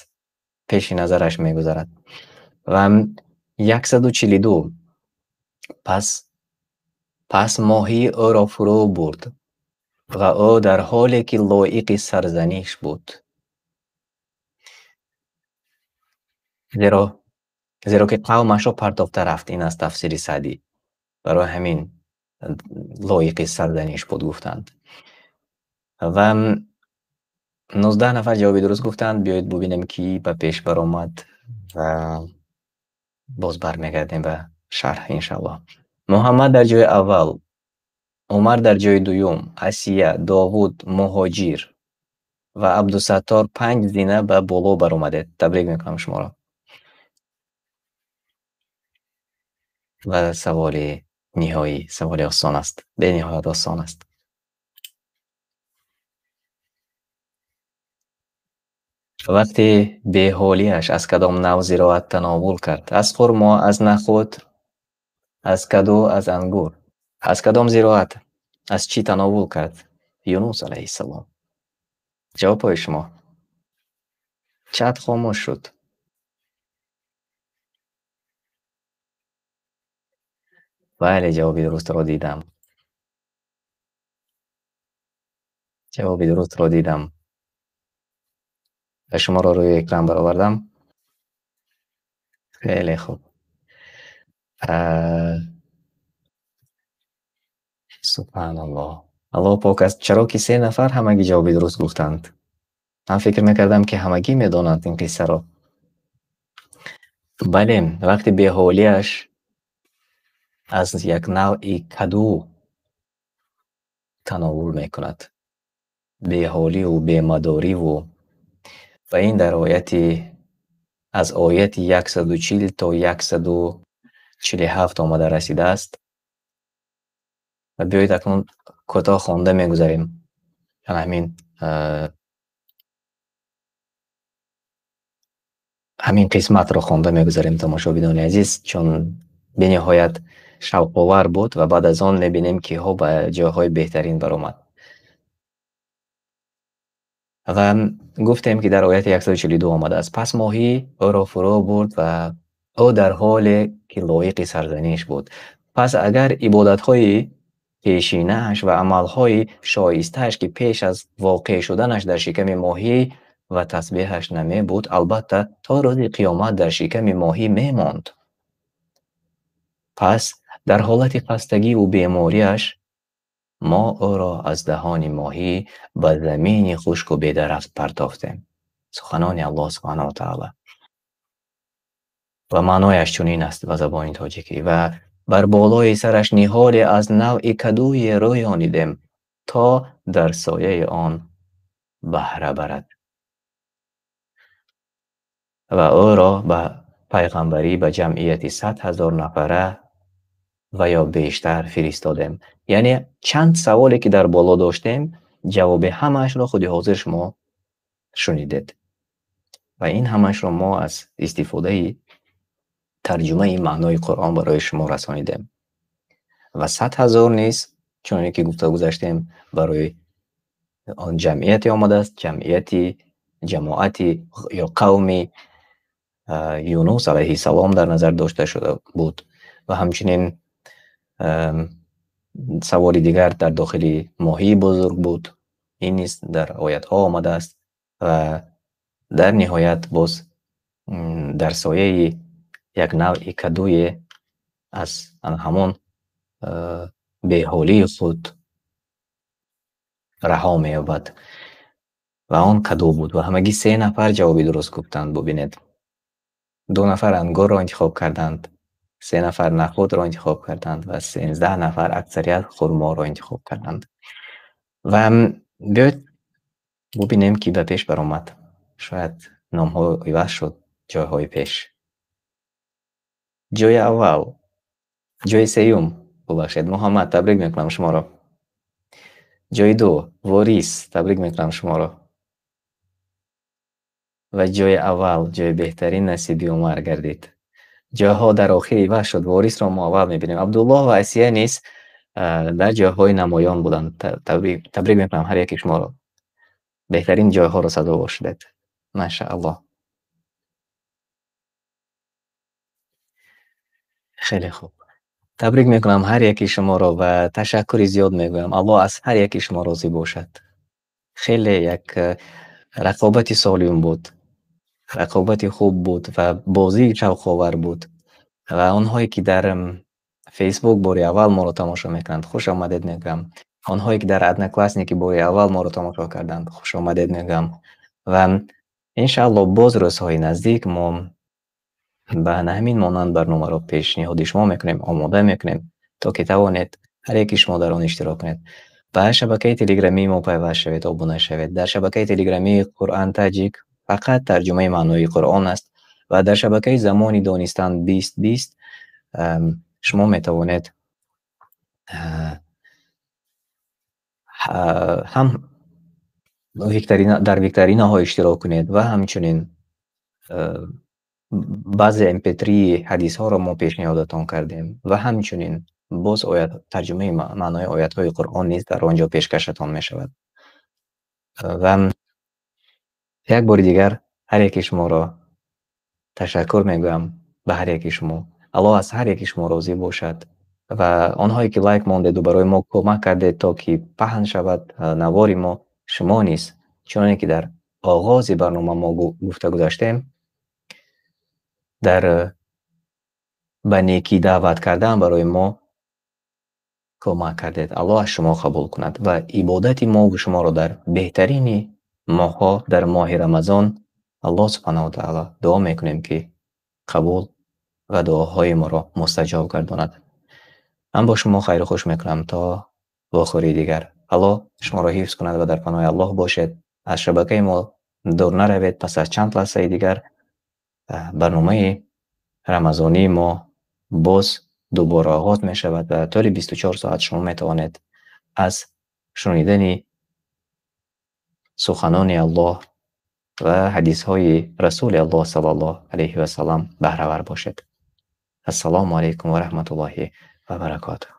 пеши назараш мегузарад. Ва 142 пас моҳӣ ӯро фурӯ бурд ва ӯ дар ҳоле ки лоиқи сарзаниш буд. Зеро ки қавмашро партофта рафт. Ин аз тафсири Саъдӣ. Барои ҳамин лоиқи сарзаниш буд гуфтанд. Ва 19 нафар ҷавоби дуруст гуфтанд. Биёед бубинем ки ба пеш баромад ва боз бармегардем ба шарҳ иншааллоҳ. Муҳаммад дар ҷои аввал, Умар дар ҷои дуюм, Асия, Довуд, Муҳоҷир ва Абдусаттор 5 зина ба боло баромадед. Табрик мекунам шуморо. Ва саволи ниҳоӣ, саволи осон аст, бениҳоят осон аст. Вақти беҳолиаш аз кадом нав зироат тановул кард? Аз хурмо, аз нахуд, аз каду, аз ангур. Аз кадом зироат? Аз чӣ тановул кард? Юнус алайҳиссалом. Ҷавобҳои шумо. Чат хомӯш шуд. Бале, ҷавоби дурустро дидам. Ҷавоби дурустро дидам. Ва шуморо рӯи экран баровардам. Хеле хуб. Субҳаналлоҳ. Аллоҳ пок аст. Чаро ки 3 нафар ҳамагӣ ҷавоби дуруст гуфтанд? Ман фикр мекардам ки ҳамагӣ медонанд ин қиссаро. Бале, вақти беҳолиаш аз як навъи каду тановул мекунад. Беҳоливу бемадориву. Ва ин дар ояти аз ояти 140 то 147 омада расидааст. Ва биёед акнун кӯтоҳ хонда мегузарем. Ҳамин қисматро хонда мегузарем, тамошобинони азиз, чун бениҳоят шавқовар буд ва баъд аз он мебинем киҳо ба ҷойҳои беҳтарин баромад. Ва гуфтем ки дар ояти 142 омадааст: пас моҳӣ ӯро фурӯ бурд ва ӯ дар ҳоле ки лоиқи сарзаниш буд. Пас агар ибодатҳои пешинааш ва амалҳои шоистааш ки пеш аз воқеъ шуданаш дар шиками моҳӣ ва тасбеҳаш намебуд, албатта то рӯзи қиёмат дар шиками моҳӣ мемонд. Пас дар ҳолати хастагиву бемориаш Мо ӯро аз даҳони моҳӣ ба замини хушк ва бедарафт партофтем. Суханони Аллоҳ субҳанаҳу ва таъоло. Ва маънояш чунин аст ба забони тоҷикӣ: ва бар болои сараш ниҳоле аз навъи кадуе рӯёнидем, то дар сояи он баҳра барад. Ва ӯро ба пайғамбарӣ ба ҷамъияти 100 000 нафара ва ё бештар фиристодем. Яъне чанд саволе ки дар боло доштем, ҷавоби ҳамаашро худи ҳозир шумо шунидед. Ва ин ҳамаашро мо аз истифодаи тарҷумаи маънои Қуръон барои шумо расонидем. Ва 100 000 низ, чуноне ки гуфта гузаштем, барои он ҷамъияте омадааст, ҷамъияти, ҷамоати ё қавми Юнус алайҳиссалом дар назар дошта шуда буд. Ва ҳамчунин саволи дигар дар дохили моҳии бузург буд. Ин низ дар оятҳо омадааст. Ва дар ниҳоят боз дар сояи як навъи кадуе аз ҳамон беҳолии худ раҳо меёбад. Ва он каду буд. Ва ҳамагӣ 3 нафар ҷавоби дуруст гуфтанд. Бубинед, 2 нафар ангурро интихоб карданд, 3 нафар нахӯдро интихоб карданд ва 13 нафар аксарият хурморо интихоб карданд. Ва биёед бубинем, ки ба пеш баромад. Шояд номҳо иваз шуд ҷойҳои пеш. Ҷои аввал, ҷои сеюм, бубахшед, Муҳаммад, табрик мекунам шуморо. Ҷои ду, Ворис, табрик мекунам шуморо. Ва ҷои аввал, ҷои беҳтарин насиби Умар гардид. Ҷойҳо дар охир иваз шуд. Ворисро мо аввал мебинем. Абдуллоҳ ва Асия низ дар ҷойҳои намоён буданд. Табрик мекунам ҳар яки шуморо. Беҳтарин ҷойҳоро сазовор шудед. Машааллоҳ. Хеле хуб. Табрик мекунам ҳар яки шуморо ва ташаккури зиёд мегӯям. Аллоҳ аз ҳар яки шумо розӣ бошад. Хеле як рақобати солим буд, рақобати хуб буд ва бозии шавқовар буд. Ва онҳое ки дар Facebook бори аввал моро тамошо мекунанд, хуш омадед мегӯям. Онҳое ки дар Одноклассники бори аввал моро тамошо карданд, хуш омадед мегӯям. Ва иншааллоҳ боз рӯзҳои наздик мо ба ҳамин монанд барномаро пешниҳоди шумо мекунем, омода мекунем, то ки тавонед ҳар яки шумо дар он иштирок кунед. Ба шабакаи телеграмии мо пайваст шавед, обуна шавед. Дар шабакаи телеграмии Қуръон Таҷик фақат тарҷумаи маънои Қуръон аст ва дар шабакаи Замони Донистан 2020 шумо метавонед ҳам дар викторинаҳо иштирок кунед ва ҳамчунин баъзе mp3 ҳадисҳоро мо пешниҳодатон кардем ва ҳамчунин боз оят тарҷумаи маънои оятҳои Қуръон низ дар он ҷо пешкашатон мешавад. Ва як бори дигар ҳар яки шуморо ташаккур мегӯям ба ҳар яки шумо. Аллоҳ аз ҳар яки шумо розӣ бошад ва онҳое ки лайк мондеду барои мо кӯмак кардед, то ки паҳн шавад навори мо, шумо низ чуноне ки дар оғози барнома мо гуфта гузаштем, дар ба некӣ даъват кардан барои мо кӯмак кардед. Аллоҳ аз шумо қабул кунад ва ибодати мо ва шуморо дар беҳтарини моҳҳо, дар моҳи Рамазон, Аллоҳ субҳанаҳу ва таъоло дуо мекунем, ки қабул ва дуоҳои моро мустаҷоб гардонад. Ман бо шумо хайру хуш мекунам то вохӯрии дигар. Аллоҳ шуморо ҳифз кунад ва дар паноҳи Аллоҳ бошед. Аз шабакаи мо дур наравед. Пас аз чанд лаҳзаи дигар барномаи рамазонии мо боз дубора оғоз мешавад ва тӯли 24 соат шумо метавонед аз шунидани суханони Аллоҳ ва ҳадисҳои Расули Аллоҳ саллаллоҳу алайҳи васаллам баҳравар бошед. Ассалому алайкум ва раҳматуллоҳи ва баракотуҳ.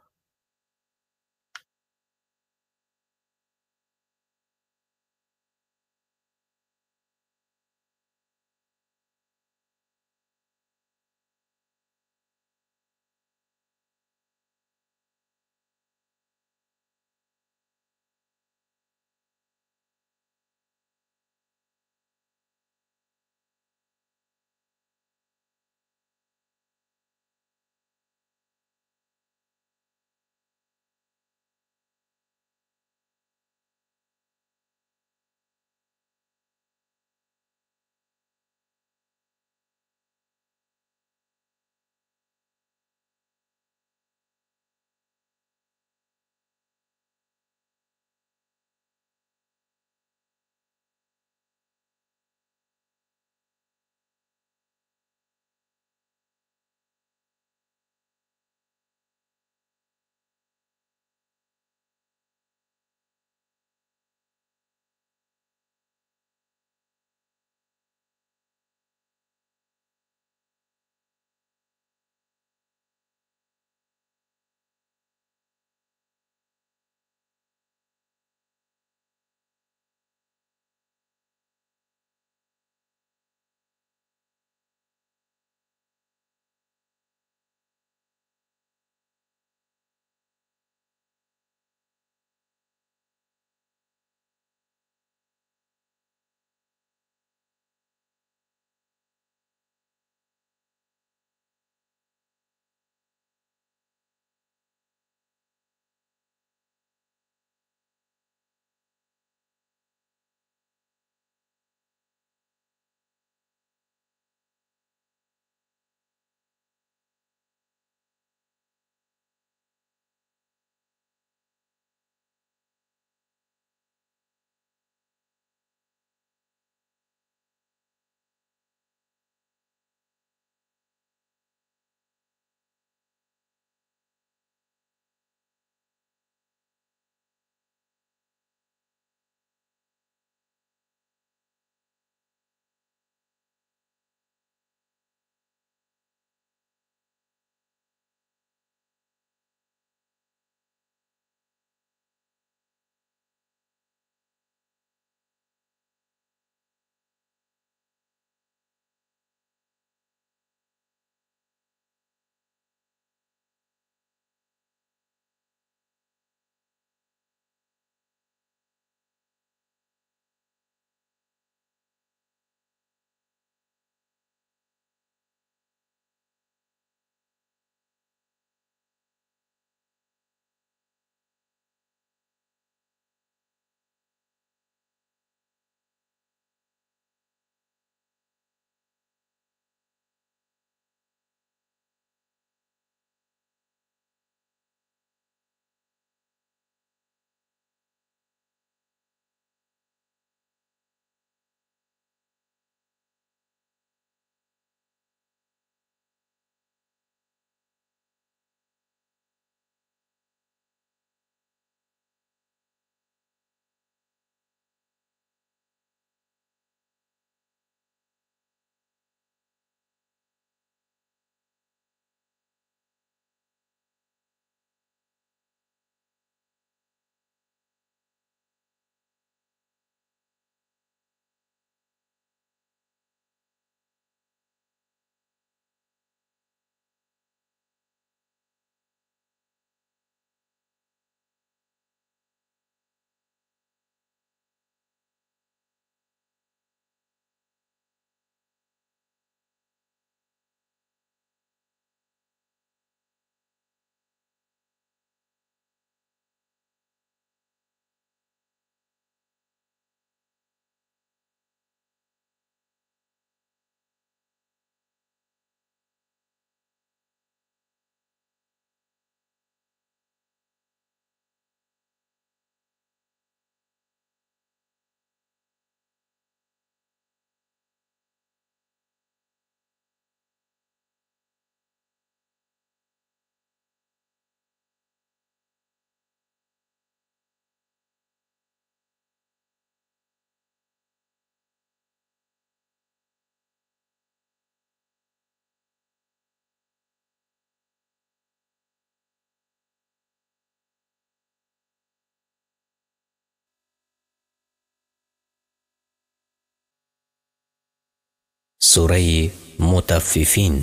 Сураи Мутаффифин,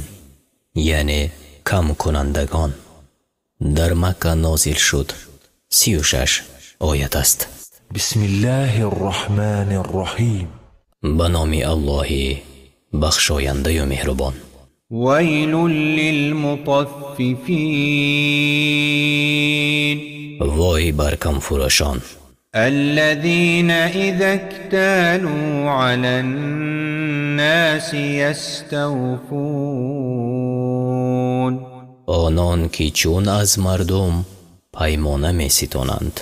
яъне камкунандагон, дар Макка нозил шуд. 36 оят аст. بسم الله الرحمن الرحيم. Ба номи Аллоҳи бахшояндаю меҳрубон. ويل للمطففين. Вой бар камфурӯшон. الذين إذا اكتالوا على الناس يستوفون. Онон ки чун аз мардум паймона меситонанд,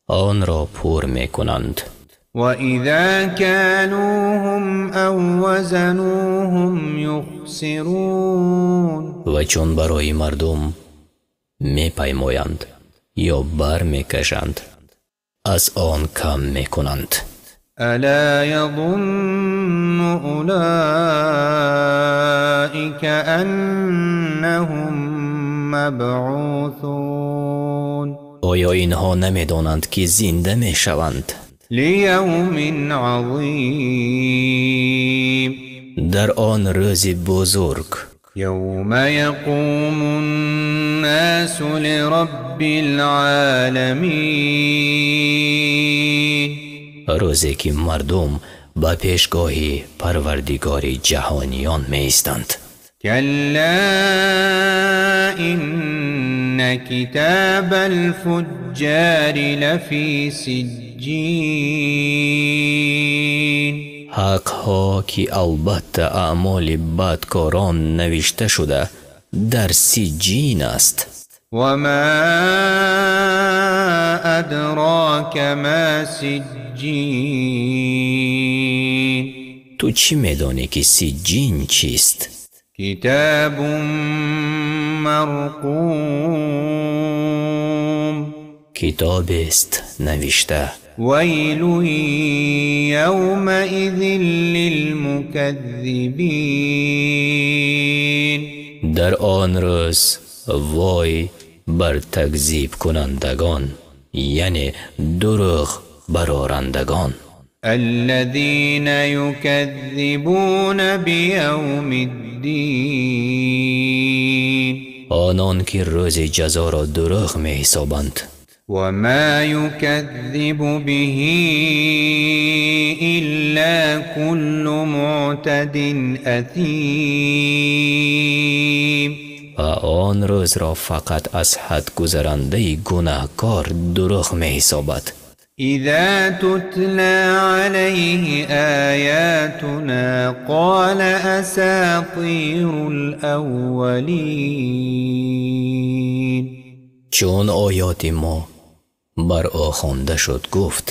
онро пур мекунанд. وإذا كالوهم أو وزنوهم يخسرون. Ва чун барои мардум мепаймоянд ё бар мекашанд, аз он кам мекунанд. ألا يظن أولئك أنهم مبعوثون. Оё инҳо намедонанд, ки зинда мешаванд? ليوم عظيم. Дар он рӯзи бузург. يوم يقوم الناس لرب العالمين. Рӯзе ки мардум ба пешгоҳи Парвардигори ҷаҳониён меистанд. كلا إن كتاب الفجار لفي سجين. Ҳақҳо ки албатта аъмоли бадкорон навишта шуда дар Сиҷҷин аст. وما أدراك ما سجين. Ту чӣ медонӣ, ки Сиҷҷин чист? كتاب مرقوم. Китобест навишта. ويل يومئذ للمكذبين. Дар он рӯз вой бар такзибкунандагон, яъне дурӯғ барорандагон. الذين يكذبون بيوم الدين. Онон ки рӯзи ҷазоро дурӯғ меҳисобанд. وما يكذب به إلا كل معتد أثيم. Ва он рӯзро фақат аз ҳад гузарандаи гунаҳкор дурӯғ меҳисобад. إذا تتلى عليه آياتنا قال أساطير الأولين. Чун оёти мо бар ӯ хонда шуд, гуфт: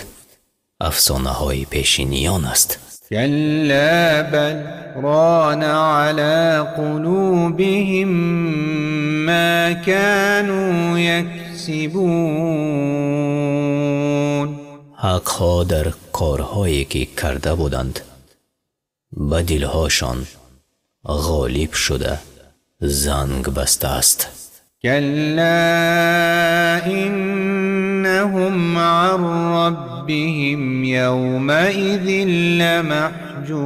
афсонаҳои пешиниён аст. كلا بل ران على قلوبهم ما كانوا يكسبون. Ҳақҳо дар корҳое ки карда буданд ба дилҳошон ғолиб шуда занг бастааст. كلا إنهم عن ربهم يومئذ لمحجوبون.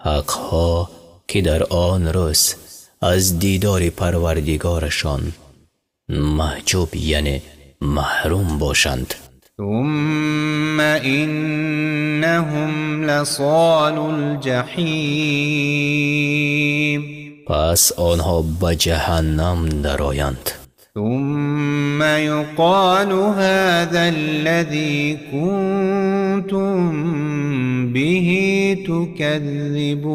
Ҳақҳо ки дар он рӯз аз дидори Парвардигорашон маҳҷуб, яъне маҳрум бошанд. ثم إنهم لصالو الجحيم. Пас онҳо ба ҷаҳаннам дароянд. ثم يقال هذا الذي كنتم به تكذبون.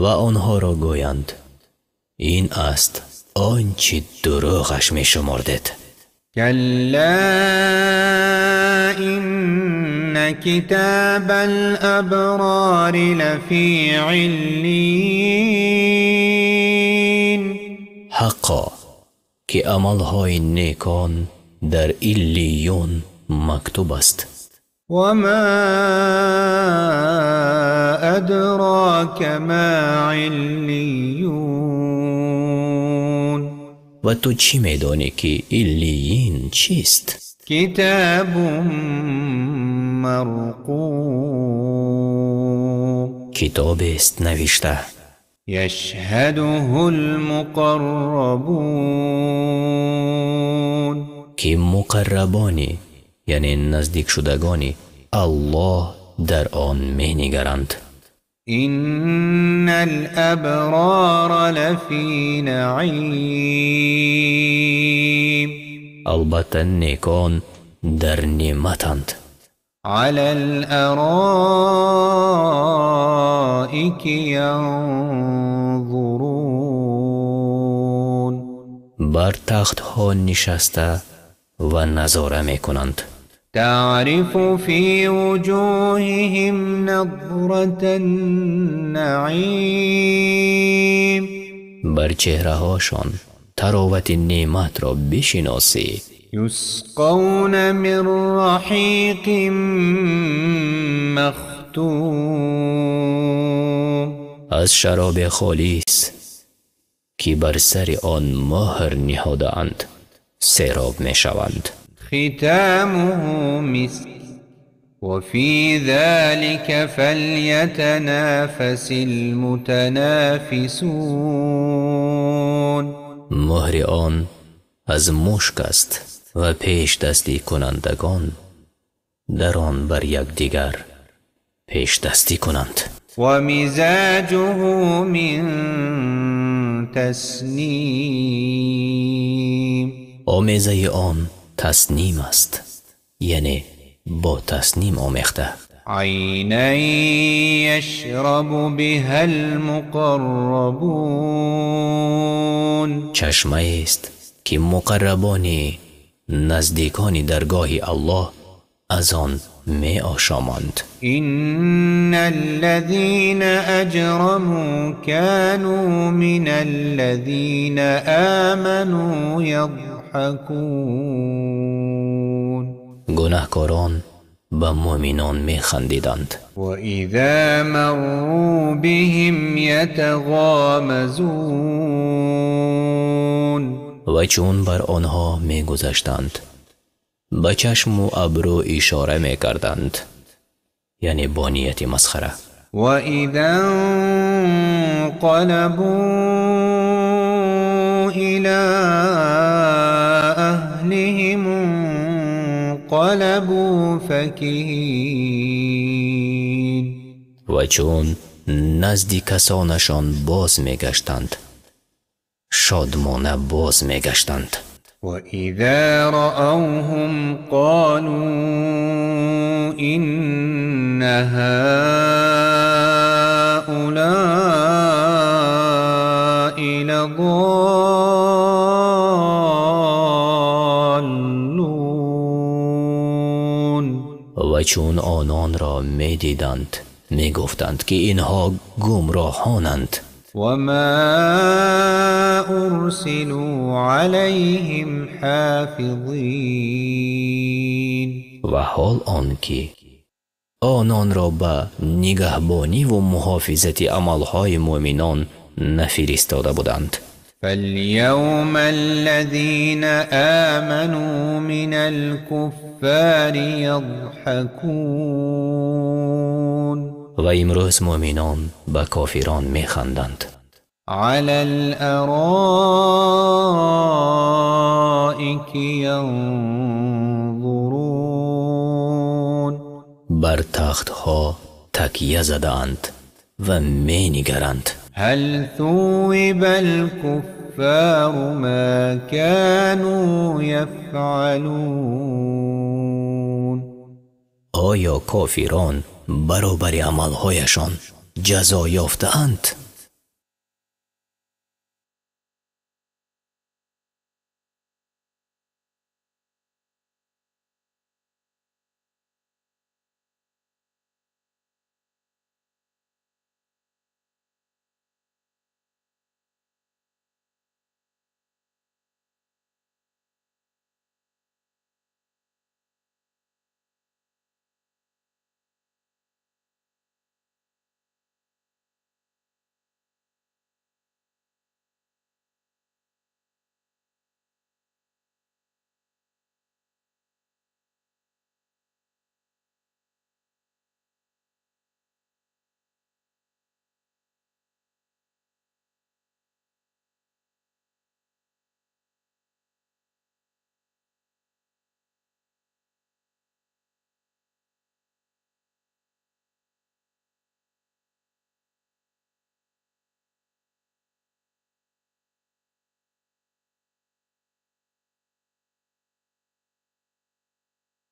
Ва онҳоро гӯянд: ин аст он чӣ дурӯғаш мешумордед. كلا إن كتاب الأبرار لفي عليين. Ҳаққо ки амалҳои некон дар Иллиюн мактуб аст. وما أدراك ما عليون. Ва ту чӣ медонӣ, ки Иллиин чист? كتاب مرقوم. Китобест навишта. يشهده المقربون. Ки муқаррабони, яъне наздикшудагони Аллоҳ дар он менигаранд. إن الأبرار لفي نعيم. Албатта некон дар неъматанд. على الأرائك ينظرون. Бар тахтҳо нишаста ва назора мекунанд. تعرف في وجوههم نضرة النعيم. Бар чеҳраҳошон таровати неъматро бишиносӣ. يسقون من رحيق مختوم. Аз шароби холис, ки бар сари он муҳр ниҳодаанд, сероб мешаванд. ختامه مسك وفي ذلك فليتنافس المتنافسون. Муҳри он аз мушк аст ва пешдастикунандагон дар он бар якдигар пешдастӣ кунанд. ومزاجه من تسنيم. Омезаи он тасним аст, яъне бо тасним омехта. عينا يشرب بها المقربون. Чашмаест, ки муқаррабони наздикони даргоҳи Аллоҳ аз он меошоманд. إن الذين أجرموا كانوا من الذين آمنوا يضحكون. Гунаҳкорон ба муъминон механдиданд. وإذا مروا بهم يتغامزون. Ва чун бар онҳо мегузаштанд, ба чашму абрӯ ишора мекарданд, яъне бо нияти масхара. وإذا انقلبوا إلى أهلهم انقلبوا فكهين. Ва чун назди касонашон боз мегаштанд, шодмона боз мегаштанд. وإذا رأوهم قالوا إن هؤلاء لضالون. Ва чун ононро медиданд, мегуфтанд, ки инҳо гумроҳонанд. وما أرسلوا عليهم حافظين. Ва ҳол он ки ононро ба нигаҳбониву муҳофизати амалҳои муъминон нафиристода буданд. فاليوم الذين آمنوا من الكفار يضحكون. Ва имрӯз муъминон ба кофирон механданд. على الأرائك ينظرون. Бар тахтҳо такя задаанд ва менигаранд. هل ثوب الكفار ما كانوا يفعلون. Оё кофирон баробари амалҳояшон ҷазо ёфтаанд?